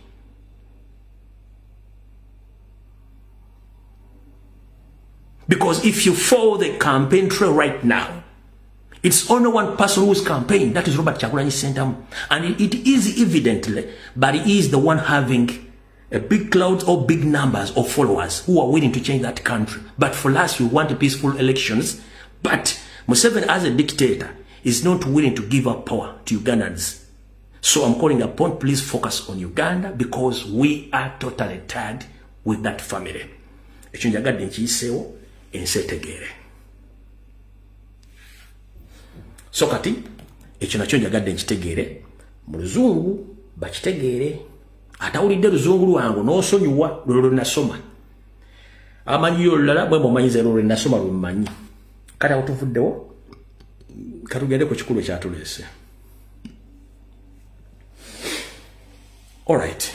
S2: Because if you follow the campaign trail right now, It's only one person who's campaign, that is Robert Kyagulanyi Ssentamu. And it is evidently, but he is the one having a big cloud or big numbers of followers who are willing to change that country. But for us, we want peaceful elections. But Museveni, as a dictator, is not willing to give up power to Ugandans. So I'm calling upon, please focus on Uganda, because we are totally tired with that family. Ekyo njagadde nkiyiseewo ensi etegeere. So kati ekyo nakyo njagadde nkitegeere mu luzungu bakitegeere. Atawulidde luzungu lwangu n'osonyiwa lwe lwe nasoma. Amanyiyo olulala bwe mumanyiza lwe nasoma lwe mmanyi. Kati awo tuvuddewo, katugende ku kikulu ekyatuleese. Alright.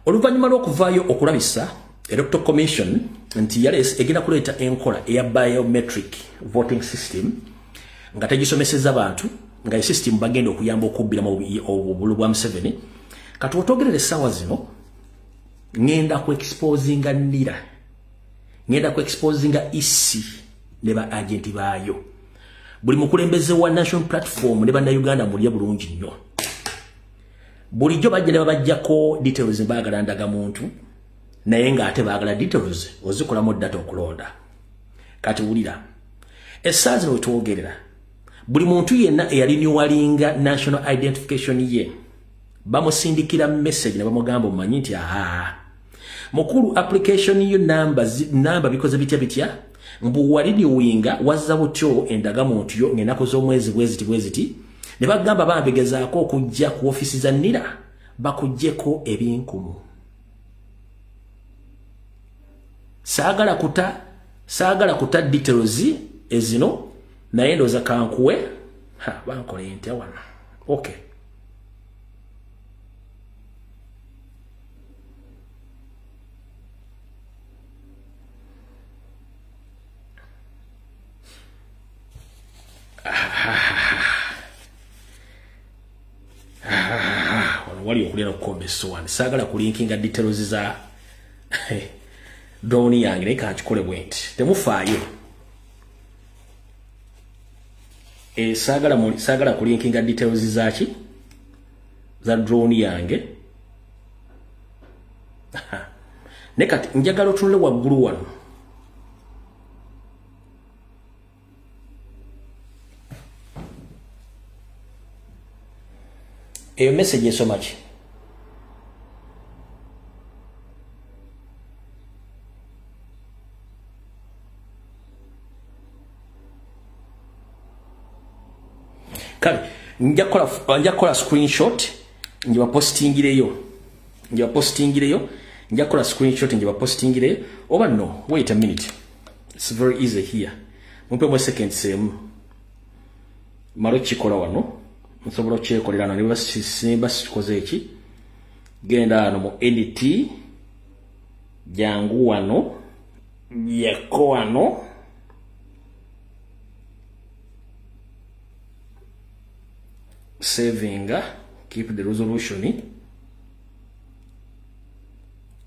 S2: Oluvannyuma lw'okuvaayo okulabisa Electoral Commission nti yaleese egenda kuleeta enkola eya biometric voting system nga tegisomeseza bantu, nga system bagenda okuyamba okubbiramu obululu bwa Museveni. Kati otwogerera essaawa zino ngenda ku exposinga NIRA, ngenda ku exposinga EC ne ba agenti baayo. Buli mukulembeze wa National Platform ne bannayuganda mulye bulungi nnyo. Bulijjo bajja ne babajjako details baagala ndagamuntu, naye ng'ate baagala details ozikolamu data okulonda. Kati wulira, essaawa zino wetwogerera buli muntu yenna eyalinyowalinga national identification ye bamusindikira message ne bamugamba omumanyi nti aha mukulu application yo namba bikoze bitya bitya, mbu walinyowalinga wazza butyo endagamuntu yo ng'ennaku z'omwezi bweziti bweziti, ne bagamba bambegezaako okujja ku ofisi za NIRA bakuggyeko ebinkumu. Saagala kuta details ezino, naye ndowooza kankuwe bankole ntya wano. Okay. Wano wali okulya n'okukomba essowaani. Saagala kulinkinga details za drone yange, naye kankikole bwe nti. Temufaayo. Saagala kulinkinga details zaki za drone yange. Naye kati njagala otunule waggulu wano. Eyo message esoma ki? Kale nja kukola screenshot njibapostingireyo. Nja kukola screenshot njibapostingireyo. Oba no, wait a minute. It's very easy here. Mumpe mu seconds emu. Malo kikola wano. Nsobola okyekolera wano ne simba sikoze eki. Genda wano mu edit, jangu wano, yeko wano. Saving, keep the resolution.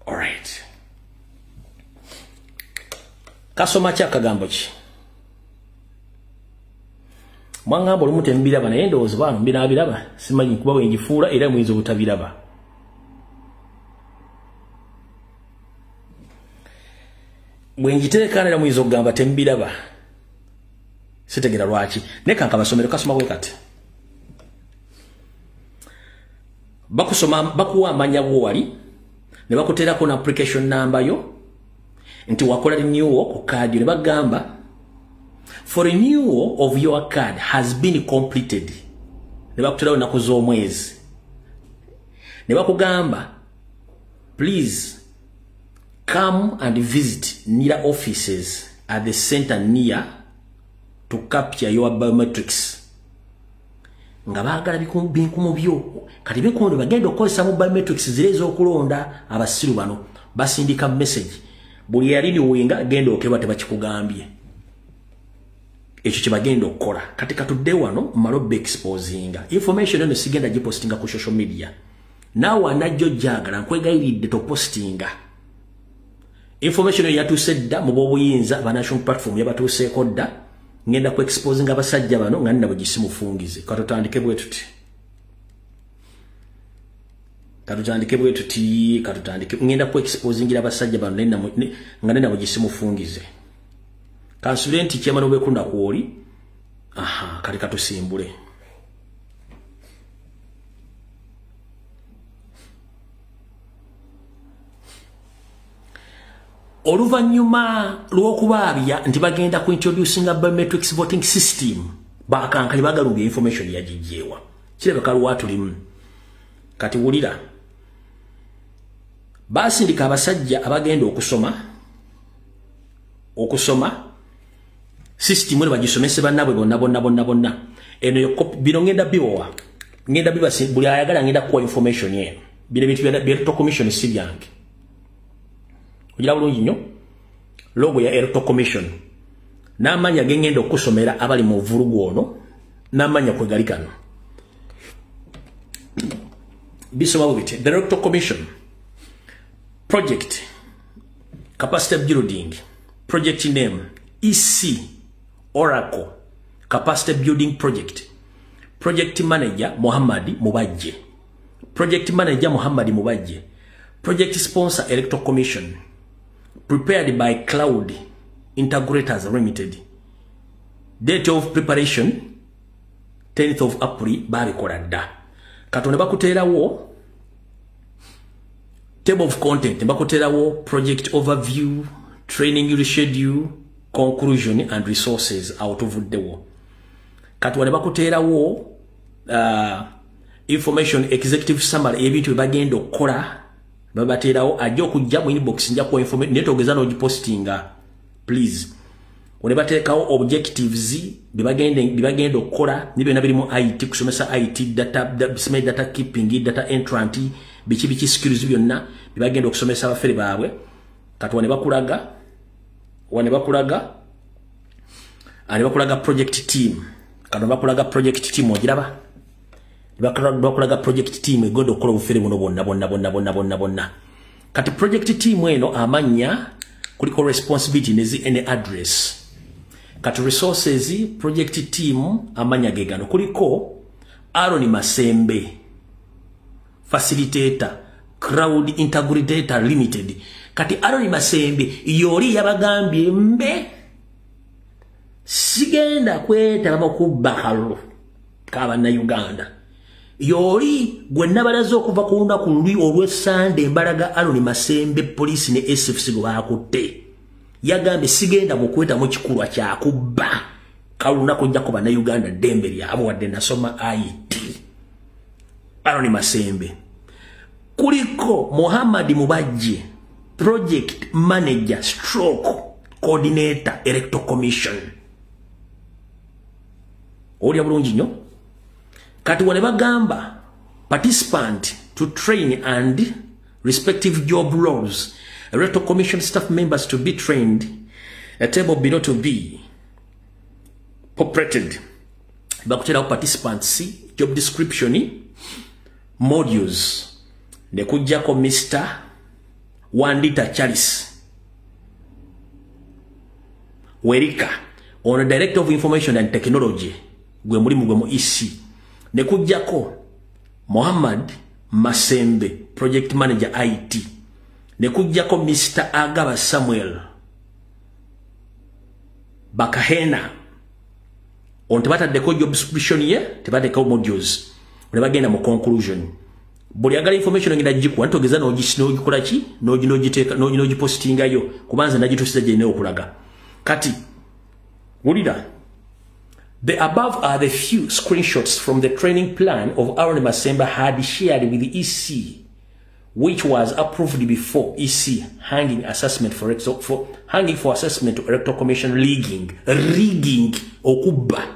S2: All right. Kasoma ki akagambo ki? Mwangamba olumu tembiraba naye ndowooza bano mbinaabiraba, simanyi kuba bwe ngifuula era muyinza obutabiraba. Bwe ngiteeka era muyinza okugamba tembiraba. Sitegeera lwaki. Naye kankabasomero kasoma bwe kati. Bakusoma bakuwa amanya bw'owali ne bakuteerako na application number yo nti wakola renewal ku card yo, ne bagamba for renewal of your card has been completed. Ne bakuterawo ennaku z'omwezi ne bakugamba please come and visit NIRA offices at the center near to capture your biometrics. Nga baagala binkumu byo. Kati binkumu byo bagenda okukozesa mu biometrics zire ez'okulonda. Abasiru bano basindika message buli yalinyowenga genda okeba tebakikugambye. Ekyo kye bagenda okukola. Kati katudde wano mmale exposinga information eno, sigenda gipostinga ku social media. Naawe anajjo jagala nkwegayiridde topostinga information eyo. Yatuuse dda mu b'obuyinza ba National Platform, yabatuuseeko dda. Ngenda ku exposinga abasajja bano nga nina bwegisimufungize. Katutandike bwe tuti. Katutandike bwe tuti, katutandike. Ngenda ku exposingira abasajja bano nga nina bwegisimufungize. Kansubire nti chairman obekunda kwoli. Aha, kati katusimbule. Oluvannyuma lw'okubaabya nti bagenda ku introducing a biometrics voting system, bakankani bagalumbye information yagijjeewa. Kirabika lwatulimu. Kati wulira. Basindika abasajja abagenda okusoma system eno bagisomese bannaabwe bonna bonna bonna bonna. Eno bino ngenda bibowa. Ngenda bibasi buli ayagala ngenda kuwa information eno. Bino ebintu bya Electoral Commission si byange. Ojira bulungi nnyo logo ya Electoral Commission n'amanya gengenda okusomera abali mu vulugu ono n'amanya kwe gali kano bisoma bwiti. The Electoral Commission project capacity building project name EC Oracle capacity building project, project manager Muhammad Mubajje, project manager Muhammad Mubajje, project sponsor Electoral Commission, prepared by Cloud Integrators Limited. Date of preparation 10th of April. Babikola dda. Katonda bakuteerawo table of content, bakuteerawo project overview, training schedule, conclusion and resources. Awo tuvuddewo. Katonda bakuteerawo information executive summary, ebintu bye bagenda okukola babaterawo. Ajja okujja mu inbox nja kuwa information naye togeza n'ogipostinga please. One bateekawo objectives bye bagenda okukola ne byonna birimu IT, kusomesa IT, data, data keeping, data entrant, biki biki skills byonna bye bagenda okusomesa abafere baabwe. Kati wane bakulaga project team. Kano bakulaga project team, ogiraba, bakulaga project team egenda okukola obufere buno bwonna bwonna bwonna bwonna bwonna bwonna. Kati project team eno amanya kuliko responsibility nezi ne address. Kati resources, project team amanya gegano kuliko Aaron Masembe, facilitator, Crowd Integrator Limited. Kati Aaron Masembe yoli yabagambye mbe sigenda kwetaba mu kubba kalulu k'abannayuganda. Yoli gwe nabalaze okuva ku lunaku luli olw'Essande embalaga Aaron Masembe poliisi ne SFC gwe baakutte. Yagambye sigenda mukweta mu kikulwa kyakubba kalulu nja bannayuganda ddembe lyabwe wadde nasoma IT. Aaron Masembe. Kuliko Muhammad Mubajje, project manager stroke coordinator Electoral Commission. Olya bulungi nnyo. Kati wane bagamba participant to train and respective job roles, Electoral Commission staff members to be trained, a table below to be populated. Bakuterawo participants, job description, modules. Ne kujjako Mr. Wandita Charles Werika, ono Director of Information and Technology, gwe mulimu gwe mu EC. Ne kujjako Muhammad Masembe, project manager IT. Ne kujjako Mr. Agaba Samuel Bakahena, ono tebataddeko job description ye, tebataddeko modules. Ne bagenda mu conclusion. Buli agala information ngenda gikuwa ntogeza n'ogikola ki n'ogiteeka n'ogipostingayo kubanza nagitusiza gye okulaga. Kati wulira. The above are the few screenshots from the training plan of Aaron Masembe had shared with the EC, which was approved before EC hanging assessment for hanging for assessment to Electoral Commission rigging okubba.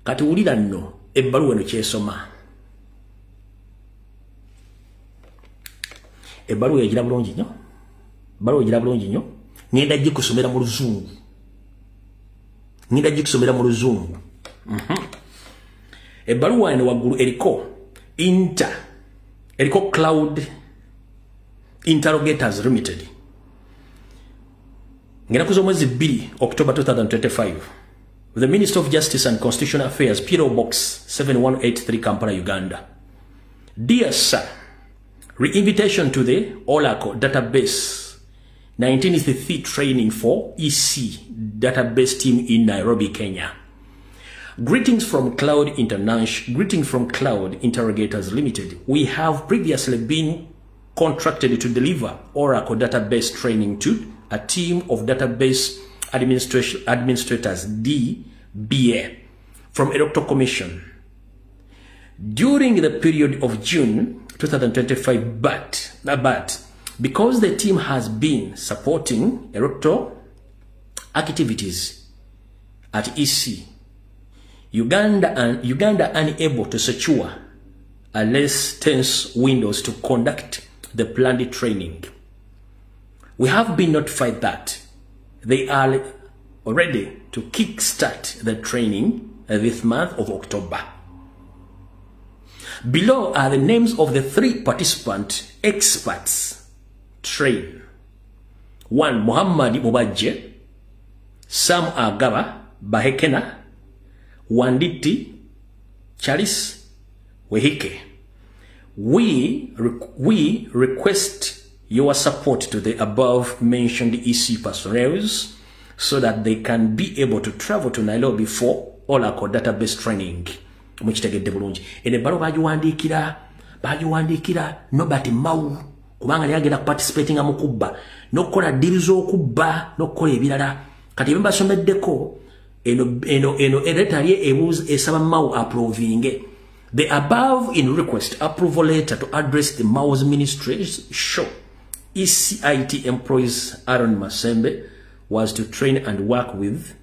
S2: Kati wulira nno ebbaluwa eno kyesoma. Ebbaluwa egira bulungi nnyo. Ebbaluwa egira bulungi nnyo. Ngenda gikusomera mu Luzungu. Ngenda gikusomera mu Luzungu. Ebbaluwa eno waggulu eriko eriko Cloud Interrogators Limited. Ng'ennaku z'omwezi 2 October 2025, the Minister of Justice and Constitutional Affairs, P.O. Box 7183, Kampala, Uganda. Dear Sir, re-invitation to the Oracle Database 19th training for EC database team in Nairobi, Kenya. Greetings from Cloud International. Greetings from Cloud Interrogators Limited. We have previously been contracted to deliver Oracle database training to a team of database administrators DBA from Electoral Commission during the period of June 2025, but because the team has been supporting electoral activities at EC Uganda and Uganda unable to secure a less tense windows to conduct the planned training. We have been notified that they are ready to kickstart the training this month of October. Below are the names of the 3 participant experts trained. 1. Muhammad Mubajje, Sam Agaba Bahekena, Wanditi Charles Wehike. We request your support to the above mentioned EC personnel so that they can be able to travel to Nairobi for Oracle database training. Mukitegedde bulungi. Eno ebbaluwa bagiwandiikira Norbert Mao kubanga yali agenda participating mu kubba n'okukola ddiiru z'okubba n'okukola ebirala. Kati ebyo mbasomeddeko eno letter ye ebuuza esaba Mao approving. The above in request approval letter to address the Mao's ministry's show ECIT employees Aaron Masembe was to train and work with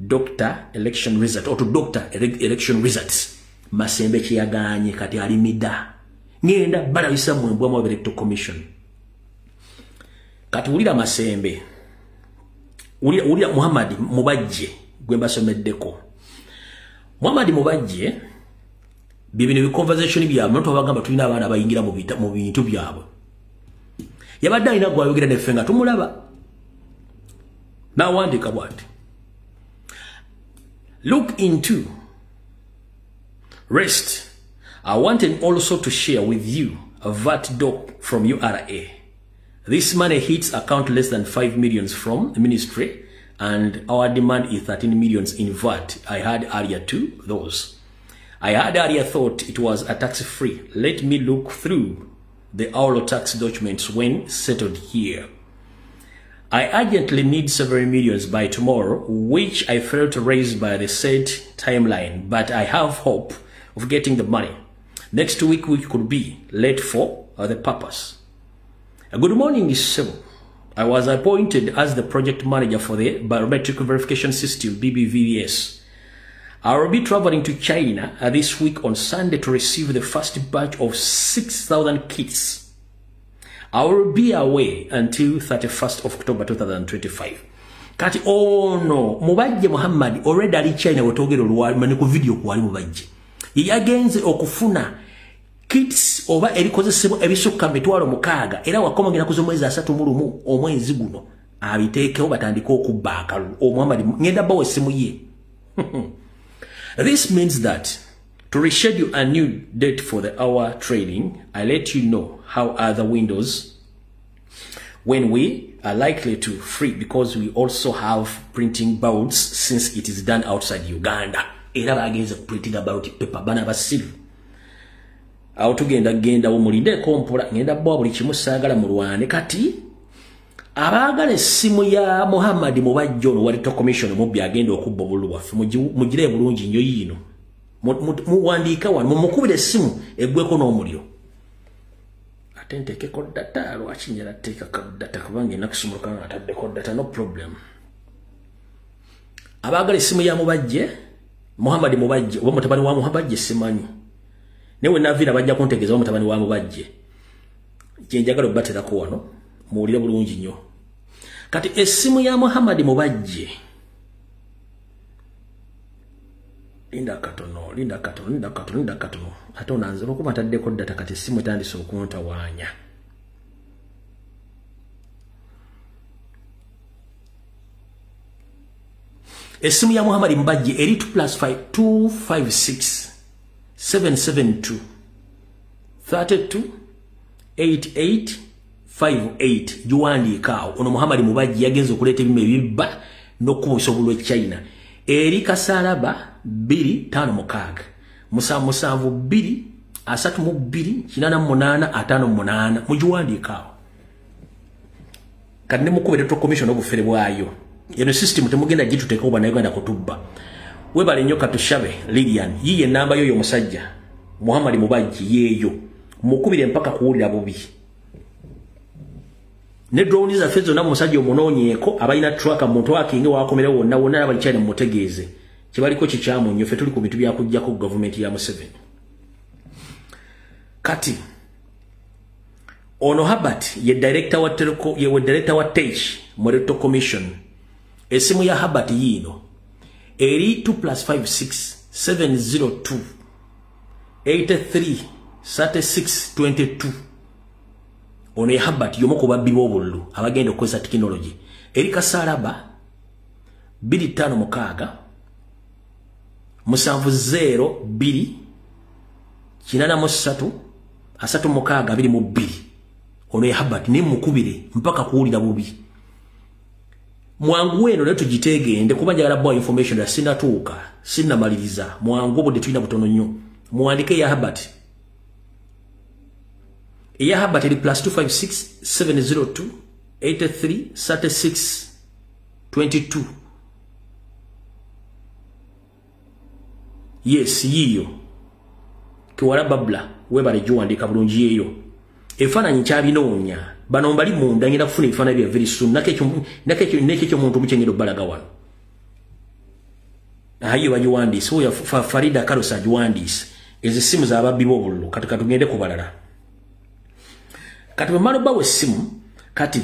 S2: Doctor election result or to doctor election results. Masembe kyeyagaanye kati alimida ngenda balabisa mu mbwa mu Electoral Commission. Kati wulira Masembe, wulira Muhammad Mubajje gwe mbasomeddeko. Muhammad Mubajje bibino bi conversation byabwe muntu abagamba tulina abaana abayingira mu bintu byabwe. Yabadde alina gwayogera neffe nga tumulaba. N'awandiika bw'ati: Look into rest. I wanted also to share with you a VAT doc from URA. This money hits account less than 5 millions from the ministry, and our demand is 13 millions in VAT. I had earlier to those. I had earlier thought it was a tax-free. Let me look through the all tax documents when settled here. I urgently need several millions by tomorrow, which I failed to raise by the said timeline, but I have hope of getting the money next week, which could be late for the purpose. Good morning, Sebo. I was appointed as the project manager for the biometric verification system, BBVS. I will be traveling to China this week on Sunday to receive the first batch of 6,000 kits. I will be away until 31st of October 2025. Kati ono Mubajje Muhammad already ali China wetogera olwali ku video kwali Mubajje. Yagenze okufuna kits oba ebikozesebwa ebisukka 6,000 era wakoma ngena kuzo mwezi 31 omwezi guno abiteekewo batandike okubba akalulu. Muhammad ngenda bawe essimu ye. This means that to reschedule a new date for the hour training, I let you know how other windows when we are likely to free, because we also have printing ballots since it is done outside Uganda. Era bagenze printing ballot paper bana basiru. Awo tugenda genda omulinde kompola ngenda bwa buli kimu saagala mulwane. Kati abaagala essimu ya Muhammad Mubajje ono wa Electoral Commission mubbi agenda okubba obululu bwaffe mugire bulungi nnyo yiino. Muwandiika wano mumukubire essimu eggweko n'omuliro. Ate nteekeko data, lwaki njala teekako data kubanga ennaku sumuluka nga ntaddeko data, no problem. Abaagala essimu ya Mubajje, Muhammad Mubajje oba mutabani wa Mubajje simanyi. Naye we bajja kuntegeeza mutabani wa Mubajje. Kye njagala obbaterako wano muwulire bulungi nnyo. Kati essimu ya Muhammad Mubajje, linda katono, linda katono, linda katono, linda katono. Ate onanze olwokuba ntaddeko data kati essimu etandise okuntawaanya. Esimu ya Muhammad Mubajje eri 2 plus 5 256 772 32 88 58. Giwandiika awo. Ono Muhammad Mubajje yagenze okuleeta ebima ebibba n'okubisa obululu e China. Eri kasalaba 256 7 7 2 32 88 58. Mugiwandiika awo. Kati ne mukuba Electoral Commission obufere bwayo. Eno system temugenda gituteeka oba Bannayuganda kutubba. Webale nnyo Katushabe Lilian. Yiye enamba yoyo omusajja Muhammad Mubajje yeeyo. Mukubire mpaka kuwulira bubi. Ne drone zaffe zonna musajja omunoonyeeko abalina tracker muntu akinge wakomera wonna wonna abali China mutegeeze. Kibaliko kikyamu nnyo, ffe tuli ku bintu byakuggyako gavumenti ya Museveni. Kati ono Herbert ye director wa Telco, ye director wa Tech mu Electoral Commission. Esimu ya Herbert yiino eri 2 plus 56 702 83 36 22. Ono ye Herbert y'omu ku babbi b'obululu abagenda okukozesa tekinologi. Eri kasalaba 256 702 83 36 22. Ono ye Herbert ne mukubire mpaka kuwulira bubi. Mwangu eno leero tugitegende kuba njagala bwa information ya sinatuuka sinnamaliriza. Mwangu obudde tulina butono nnyo. Muwandike ya Herbert. Eya Herbert eri plus 256 702 83 36 22. Yes, yiyo. Kiwala babla webale giwandiika bulungi yeeyo. Ebifaananyi nkyabinoonya. Bano mbali munda ngenda kufuna ebifaananyi bya very soon. Nakekyo omuntu mukyengenda obbalaga wano. Ayo bagiwandiise. Oyo Farida Karosa agiwandiise. Ezo essimu z'ababbi b'obululu. Kati katugende ku balala. Kati bwe mmala obbawa essimu, kati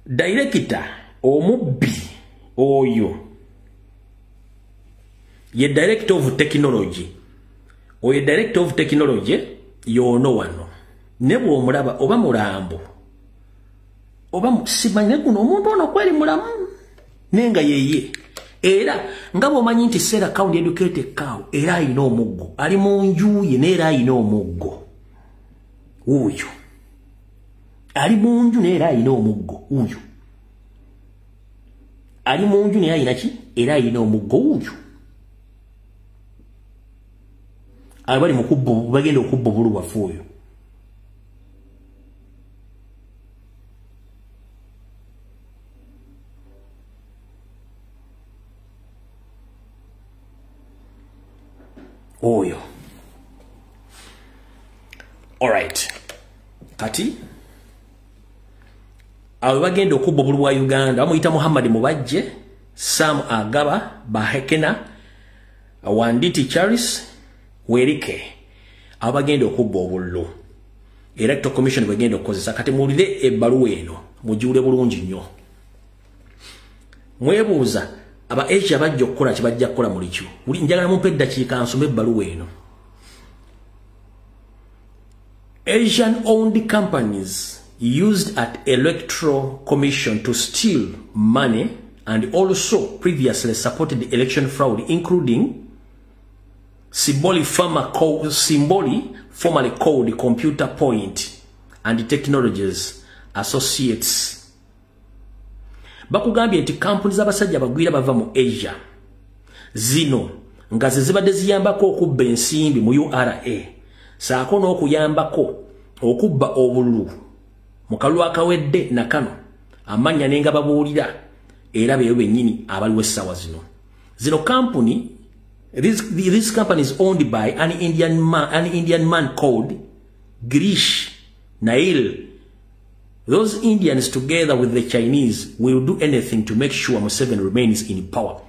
S2: director omubbi oyo ye director of technology. Oyo director of technology y'ono wano. Ne bw'omulaba oba mulambo oba simanyi guno omuntu ono kweri mulamu nenga yeye. Era nga bw'omanyi nti Sarah County educated cow era ayina omuggo, ali mu nju ye n'era ayina omuggo. Wuuyo ali mu nju n'era ayina omuggo. Wuuyo ali mu nju naye ayina ki? Era ayina omuggo. Wuuyo abali mu kubba, bagenda okubba obululu bwaffe oyo. Oyo. Alright. Kati abo bagenda okubba obululu bwa Uganda bamuyita Muhammad Mubajje, Sam Agaba, Bahekena, Wanditi Charles, Werike. Abo bagenda okubba obululu. Electoral Commission bagenda okukozesa. Kati muwulire ebbaluwa eno, mugiwulire bulungi nnyo. Mwebuuza aba Asia bajja okukola kye bajja kukola muli kyo. Njagala mumpe eddakiika nsome ebbaluwa eno. Asian owned companies used at Electoral Commission to steal money and also previously supported the election fraud, including Simboli, formerly called Computer Point and Technologies Associates. Bakugambye nti kampuni z'abasajja abagwira bava mu Asia zino nga ze zibadde ziyambako okubba ensimbi mu URA saako n'okuyambako okubba obululu mu kalulu akawedde na kano amannya ne nga babuulira era beeyo bennyini abaliwo essaawa zino. Zino kampuni, this company is owned by an Indian man called Girish Nail. Those Indians together with the Chinese will do anything to make sure Museveni remains in power.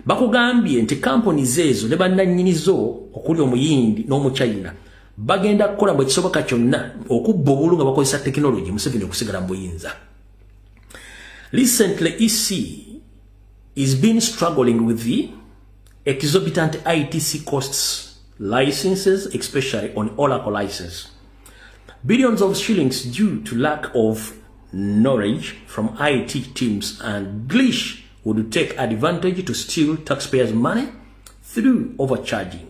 S2: Bakugambye nti kampuni zeezo ne bannannyini zo okuli omuyindi n'omuchina bagenda kukola bwe kisoboka kyonna okubba obululu nga bakozesa tekinologi Museveni okusigala mu buyinza. Recently, EC is been struggling with the exorbitant ITC costs licenses, especially on Oracle license. Billions of shillings due to lack of knowledge from IT teams and glitch would take advantage to steal taxpayers' money through overcharging.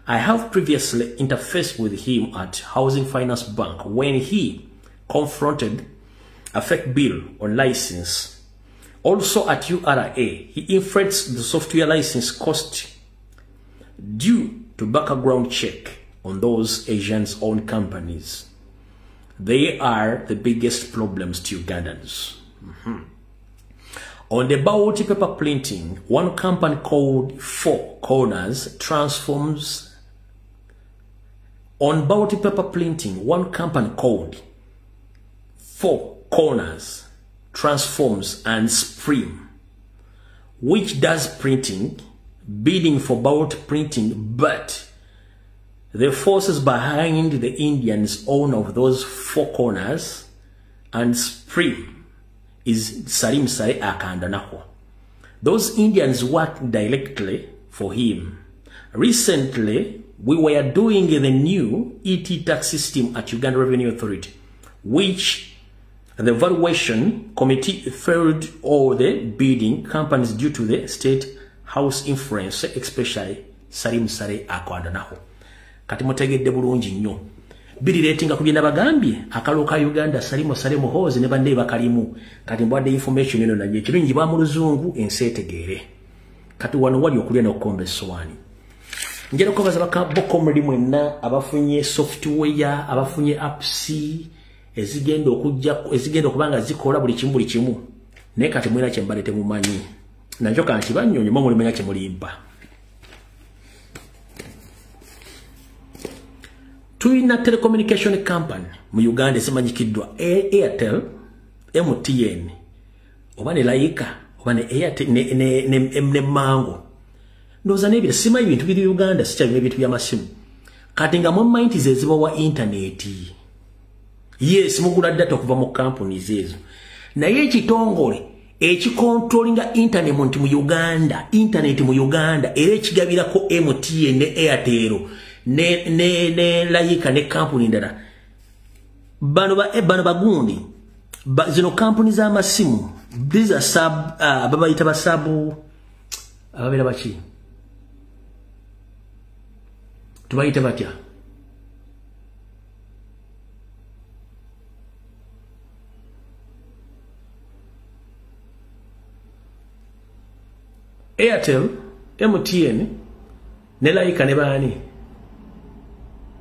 S2: I have previously interfaced with him at Housing Finance Bank when he confronted a fake bill on license. Also at URA, he inflates the software license cost due to background check on those Asians' own companies. They are the biggest problems to Ugandans. On the ballot paper printing, one company called Four Corners transforms. On ballot paper printing, one company called Four Corners transforms and Supreme, which does printing, bidding for ballot printing, but the forces behind the Indians own of those Four Corners and Supreme is Salim Saleh Akandwanaho. Those Indians work directly for him. Recently, we were doing the new ET tax system at Uganda Revenue Authority, which the valuation committee failed all the bidding companies due to the state house influence, especially Salim Saleh Akandwanaho. Kati mutegedde bulungi nnyo. Biriretinga ku bye nabagambye akalo ka Uganda Salim Saleh Muhoozi ne banne bakalimu. Kati mbwadde information eno naye ekirungi ba mu luzungu ensi etegeere. Kati wano wali okulya n'okukomba essowaani. Njagala okubaza bakabokomuli mwenna abafunye software, abafunye apps ezigenda okujja ezigenda okubanga zikola buli kimu buli kimu. Naye kati mwena kye mbadde temumanyi. Nakyo kanti bannyonyi mwe mulimanya kye mulimpa. Tulina telecommunication company mu Uganda ezimanyikiddwa Airtel, MTN, oba ne Laika, oba ne Airtel ne Mango. Ndowooza n'ebyo simanyi bintu biri Uganda, sikyalina ebintu by'amasimu. Kati nga mumanyi nti ze zibawa intaneti. Yes, mugula data okuva mu companies ezo. Naye ekitongole ekikontrolinga internet mu Uganda, internet mu Uganda era ekigabirako MTN ne Airtel ne Laika ne kampuni ndala. Bano bagundi zino kampuni z'amasimu, these are sub babayita basabu ababeera baki tubayita batya? Airtel, MTN ne Laika ne baani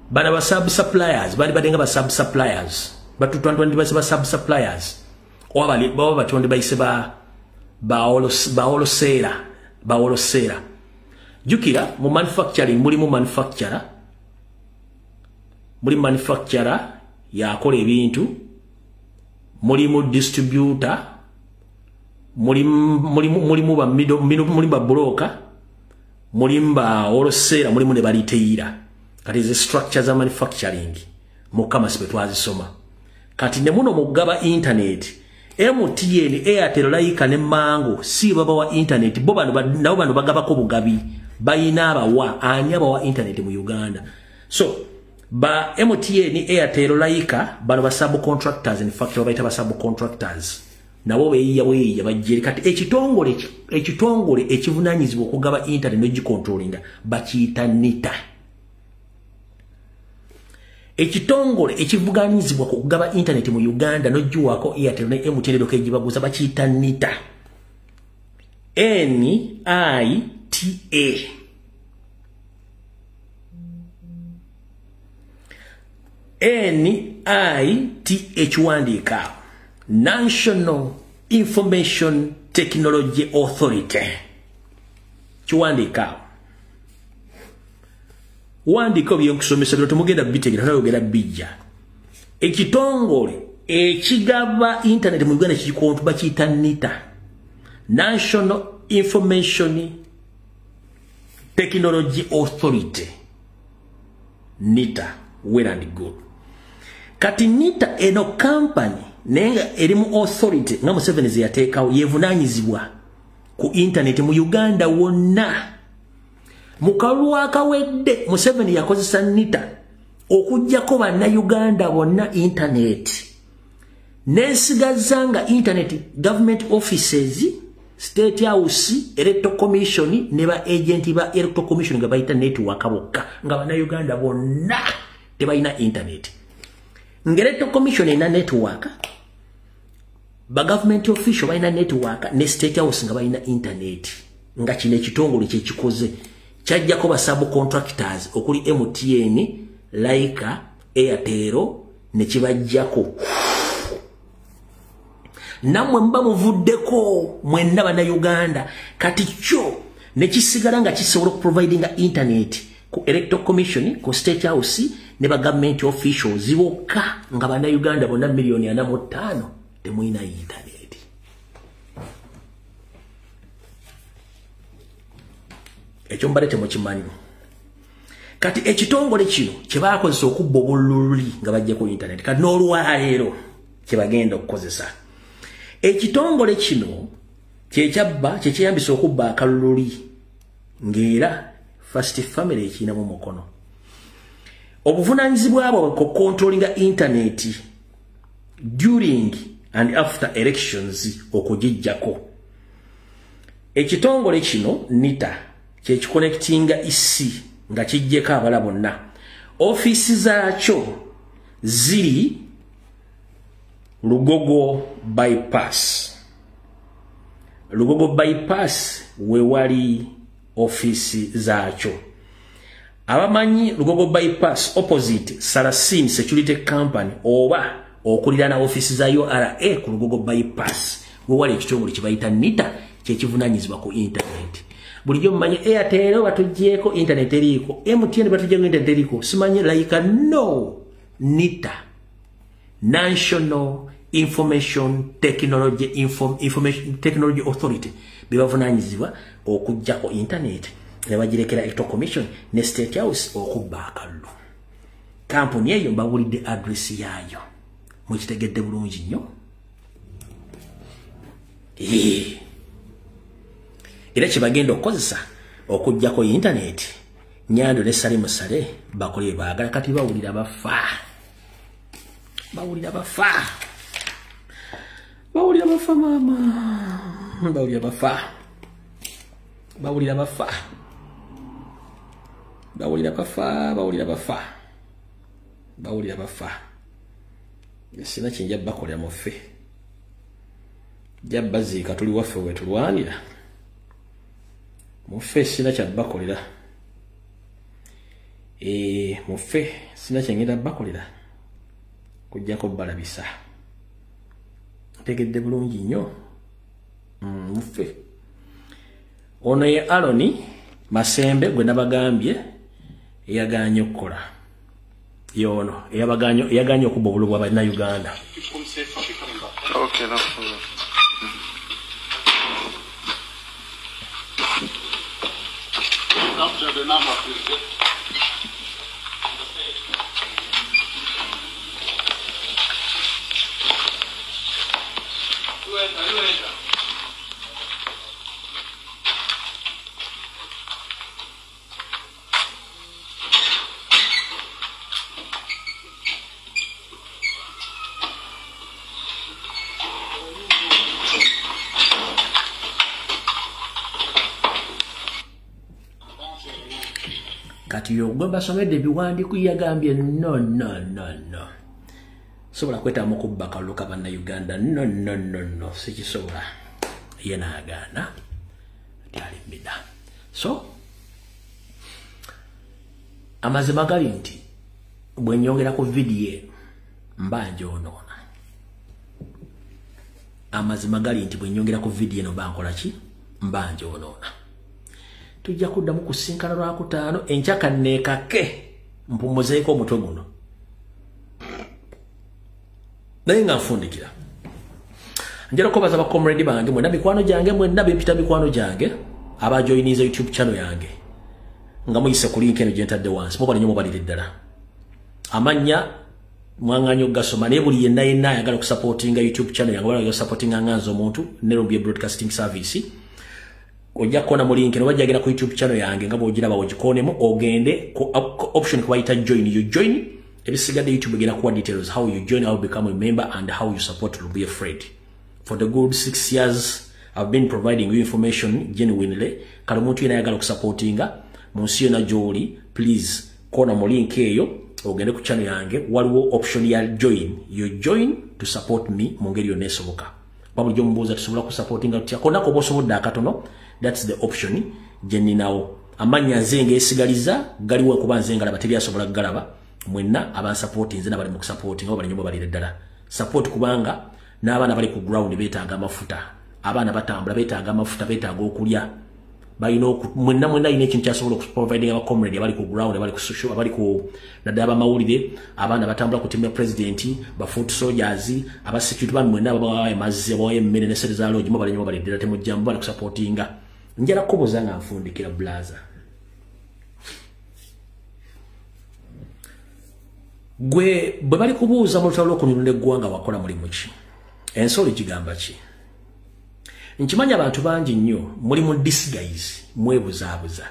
S2: bana ba sub suppliers, bali badenga ba sub suppliers, batutwandwa ndi ba sub suppliers oba bali baba batonde bayise ba wholesale. Jukira mu manufacturing mulimu manufacturer, muli manufacturer yakola ebintu, mulimu distributor, mulimu ba middle, mulimu ba broker, mulimu ba wholesale, mulimu ne baliteira. Kati ze structure za manufacturing mukama sibe twazisoma. Kati ne muno mugaba internet MTN, Airtel, Laika ne Mango si baba wa internet bo bano nabo bano bagabako bugabi bayina abawa ani abawa internet mu Uganda. So ba MTN, Airtel, Laika bano ba subcontractors, in fact babayita ba subcontractors nabo beyiya bweyiya bajjere. Kati ekitongole ekivunanyizibwa okugaba internet n'ogicontrollinga bakiyita NITA. Ekitongole ekivuganyizibwa okugaba internet mu Uganda n'ogiwaako Airtel ne MTN dokegibaguza bakiyita NITA. N-I-T-A. N-I-T-A kiwandiika National Information Technology Authority. Kiwandiika. Wandika byenkusomesa bino temugenda bitegera nayogera bijja. Ekitongole ekigaba internet mu Uganda kikontu bakiyita NITA. National Information Technology Authority. NITA, well and good. Kati NITA eno company naye erimu authority nga Museveni ze yateekawo yevunaanyizibwa ku internet mu Uganda wonna. Mu kalulu akawedde Museveni yakozesa NITA okuggyako bannayuganda bonna internet. N'esigaza nga internet government offices, State House, Electoral Commission ne ba agent ba Electoral Commission nga bayita network bokka, nga bannayuganda bonna tebalina internet. Nga Electoral Commission erina network, ba government official balina network ne State House nga balina internet. Nga kino ekitongole kye kikoze kyajjako ba subcontractors okuli MTN, Laika, Airtel ne kibajjako. Nammwe muba muvuddeko mwenna bannayuganda. Kati kyo ne kisigala nga kisobola okuprovidinga internet ku Electoral Commission, ku State House ne ba government officials bokka, nga bannayuganda bonna 45 million temulina internet. Ekyo mbadde temukimanyi. Kati ekitongole kino kye baakozesa okubba obululu nga bajjako internet, kati n'olwaleero kye bagenda okukozesa. Ekitongole kino kyekyabba, kyekyeyambisa okubba akalulu, ng'era First Family ekirinamu omukono. Obuvunaanyizibwa bwabwe ku controllinga internet during and after elections okugijjako. Ekitongole kino NITA kyekiconnectinga EC nga kijjeko abala bonna. Ofiisi zaakyo ziri Lugogo Bypass. Lugogo Bypass we wali ofiisi zaakyo. Abamanyi Lugogo Bypass opposite Saracen Security Company oba okuliraana ofiisi za URA ku Lugogo Bypass, we wali ekitongole kye bayita NITA kyekivunaanyizibwa ku internet. Bulijjo mumanyi Airtel batuggyeko internet eriiko, MTN batuggyeko internet eriiko, simanyi Laika. No, NITA, National Information Technology, Information Technology Authority, bebavunaanyizibwa okuggyako internet ne bagirekera Electoral Commission ne State House okubba akalulu. Kampuni eyo mbawulidde address yaayo, mukitegedde bulungi nnyo. Era kye bagenda okukozesa okuggyako internet, Nyando ne Salimu Sale bakole baagala. Kati bawulira bafa, bawulira bafa, bawulira bafa, maama, bawulira bafa, bawulira bafa, bawulira bafa, bawulira bafa, bawulira bafa. Sina kyenja bakolera muffe, jja baziika, tuli waffe wetulwanira. Muffe, sina kyabbakolera. Muffe, sina kyengenda bakolera kujjako balabisa. Ntegedde bulungi nnyo. Muffe, ono ye Aloni Masembe gwe nabagambye eyagaanye okukola, yono eyagaanye okubba obululu bwa bannayuganda.
S3: Okay, no problem.
S4: Capture the number, please. You enter, you enter.
S2: Kati gwe basomedde ebiwandiiko yagambye no, no, no, no, sobola kwetaamu kubba kalulu ka bannayuganda, no, no, no, no, sikisobola. Ye naagaana nti ali mbida. So amazima gali nti bwe nyongera ku vidiyo eno mba njoonoona. Amazima gali nti bwe nyongera ku vidiyo eno mba nkola ki? Mba njoonoona. Tujja kuddamu kusinkana Lwakutaano enkya, kanneekake mpumuzeeko omutwe guno. Naye nga nfundikira, njala okubaza bacomrade bange mwenna, mikwano gyange mwenna bempita mikwano gyange, abajoyiniza YouTube channel yange nga muyise ku link eno gye ntadde wansi. Mubale nnyo, mubalire ddala. Amannya mwaŋŋanya okugasoma, naye buli yenna yenna ayagala okusupportinga YouTube channel yange oba supportinga nga nze omuntu ne Lumbuye Broadcasting Service, ojja kukona mu link eno, bajja genda ku YouTube channel yange nga bw'ogiraba, ogikonemu, ogende ku option kubayita join. You join, ebisigadde YouTube egenda kuwa details how you join, how you become a member and how you support Lumbuye Fred. For the good 6 years I've been providing you information genuinely. Kale omuntu yena ayagala okusupportinga mu nsi yonna gy'oli, please kona mu link eyo ogende ku channel yange, waliwo option ya join. You join to support me mu ngeri yonna esoboka. Bulijjo mubuuza tusobola kusupportinga tutya, konna koba osobodde akatono, that's the option gye nninawo. Amannya nze ngeesigaliza galiwo kuba nze ngalaba, tebyasobola kugalaba. Mwenna abansupportinze n'abali mu kusupportinga oba bali balire ddala support, kubanga n'abaana bali ku ground beetaaga amafuta, abaana batambula beetaaga amafuta, beetaaga okulya, balina mwenna mwenna alina ekintu kyasobola okuprovidinga aba comrade abali ku ground, abali ku social, abali ku naddala abamawulire, abaana batambula ku timu ya president, ba foot soldiers, aba security bano mwenna ababawa amazzi, abawayo emmere ne ssente za lodge, mubale nnyo mubale ddala, temujjamu, bali kusupportinga. Njala kubuuza nga nfundikira blaza. Gwe bwe bali kubuuza mu lutalo lw'okununula eggwanga wakola mulimu ki? Ensolo gigamba ki? Nkimanya abantu bangi nnyo muli mu disguise, mwebuzaabuza.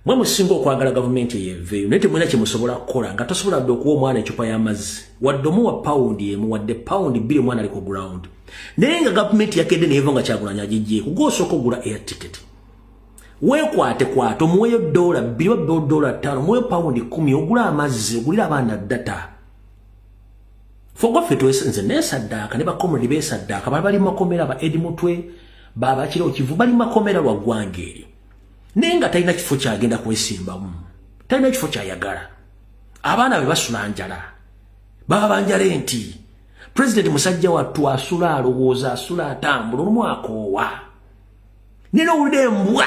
S2: Mwe musinga okwagala gavumenti eyeeveeyo, naye temulina kye musobola kukola, nga tosobola dde okuwa omwana eccupa y'amazzi, wadde omuwa pawundi emu, wadde pawundi bbiri omwana ali ku ground. Naye nga gavumenti yakedde neeva nga Kyagulanyi agiggyeeko, gw'osooka ogula air ticket. Weekwate kwate, omuweeyo $2 oba $5, omuweeyo £10, ogula amazzi, ogulira abaana data. Ffe nze neesaddaaka ne bakomrade beesaddaaka, bali bali mu makomera, ba Edi Mutwe, babakira okivu, bali makomera lwa ggwanga eryo. Naye nga talina kifo kyagenda kwesimbamu, talina kifo kyayagala. Abaana be basula njala, baba banjala enti. President musajja wattu asula alowooza, asula atambula, olumu akoowa. Naye n'owulira embwa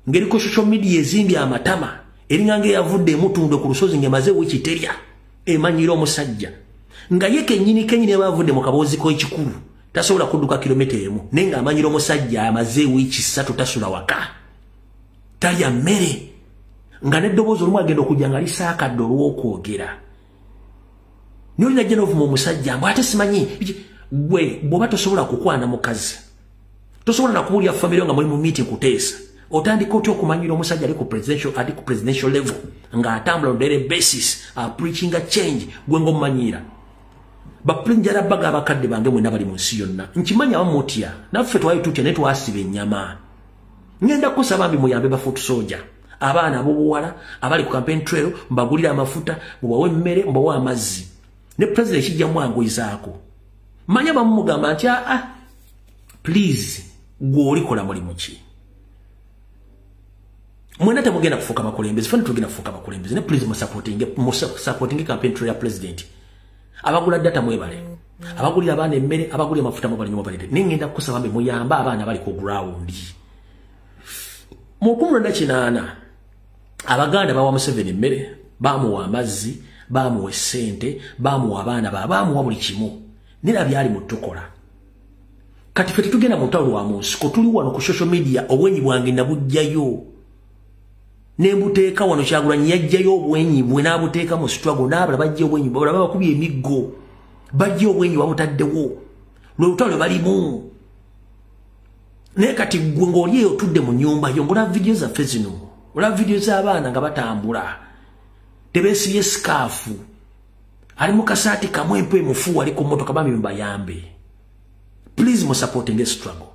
S2: ng'eri ku social media ezimbye amatama, eringa ng'eyavudde emutundwe ku lusozi ng'emaze wiiki terya, emanyira omusajja. Nga ye kennyini kennyini aba avudde mu kaboozi k'ekikulu, tasobola kudduka kilomita emu, naye ng'amanyira omusajja amaze wiiki 3 tasula waka, talya mmere, nga n'eddoboozi olumu agenda okujja nga lisaakadde olw'okwogera. Naye olina ajja n'ovuma omusajja mbu ate simanyi gwe bw'oba tosobola kukwana mukazi, tosobola na kubuulira famire nga muli mu meeting kuteesa, otandika otya okumanyira omusajja ali ku presidential level ng'atambula on daily basis, preaching a change, gwe ng'omumanyiira. Bapulinjala baga abakadde bange mwenna bali mu nsi yonna, nkimanya bamutya, naffe twali tutya naye twasiba ennyama. Ngenda kusaba mbi muyambe ba foot soldier, abaana ab'obuwala abali ku campaign trail, mbagulire amafuta, mubawe emmere, mubawe amazzi. Ne president kijja mwanguyizaako. Manya bamugamba nti ah, please gwe olikola mulimu ki? Mwenna temugenda kufuuka bakulembeze, ffenna tugenda kufuuka bakulembeze, ne please musupportinge campaign trail ya president. Abagula data mwebale, abagulira abaana emmere, abagulira amafuta mwebale nnyo mwebalire. Naye ngenda kusaba mbe muyambe abaana bali ku ground. Mu 1980 Abaganda bawa Museveni emmere, bamuwa amazzi, bamuwa essente, bamuwa abaana, bamuwa buli kimu. Nera byali mu tukola. Kati ffe tetugenda mu lutalo lwa mu nsiko, tuli wano ku social media, obwenyi bwange nabuggyayo. Ne mbuteeka wano, Kyagulanyi yaggyayo obwenyi bwe n'abuteeka mu struggle, n'abalala baggya obwenyi, balaba bakubye emiggo, baggya obwenyi babutaddewo. Lwe lutalo lwe balimu. Naye kati ggwe ng'oli eyo otudde mu nnyumba yo, ng'olaba vidiyo zaffe zino, olaba vidiyo z'abaana nga batambula, tebeesibye sikaafu, ali mu kasaati kamu empe emufu, ali ku mmotoka, bambi mubayambe. Please musupportinge struggle.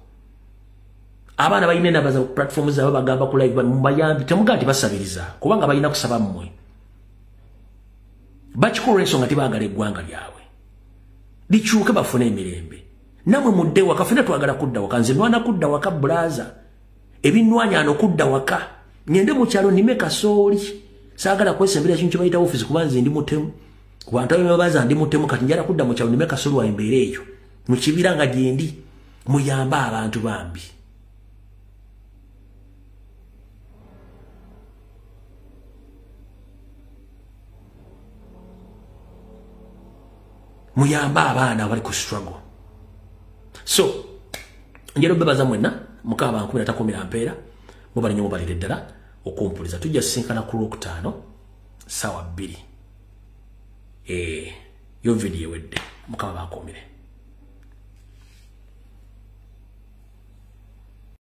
S2: Abaana balina enamba za platform zaabwe, bagamba ku live, mubayambe, temugamba nti basabiriza, kubanga balina kusaba mmwe. Bakikola ensonga tebaagala eggwanga lyabwe likyuke, bafune emirembe. Nammwe mudde waka, ffenna twagala kudda waka. Nze nwana kudda waka bulaza, ebinwanya ano kudda waka, ngende mu kyalo nnime kasooli, saagala kwesembera ekintu kye bayita office kuba nze ndi mutemu, ku bantu ababaza ndi mutemu, kati njala kudda mu kyalo nnime kasooli wa embeera eyo mu kibira nga gyendi. Muyambe abantu bambi. Muyambe abaana abali ku struggle. So njero bebaza mwenna, mukama bankumira takumira mpeera, mubali nnyo mubalire ddala okumpuliza. Tujja sisinkana ku Lwokutaano ssaawa 2. Yo video ewedde. Mukama bakumire.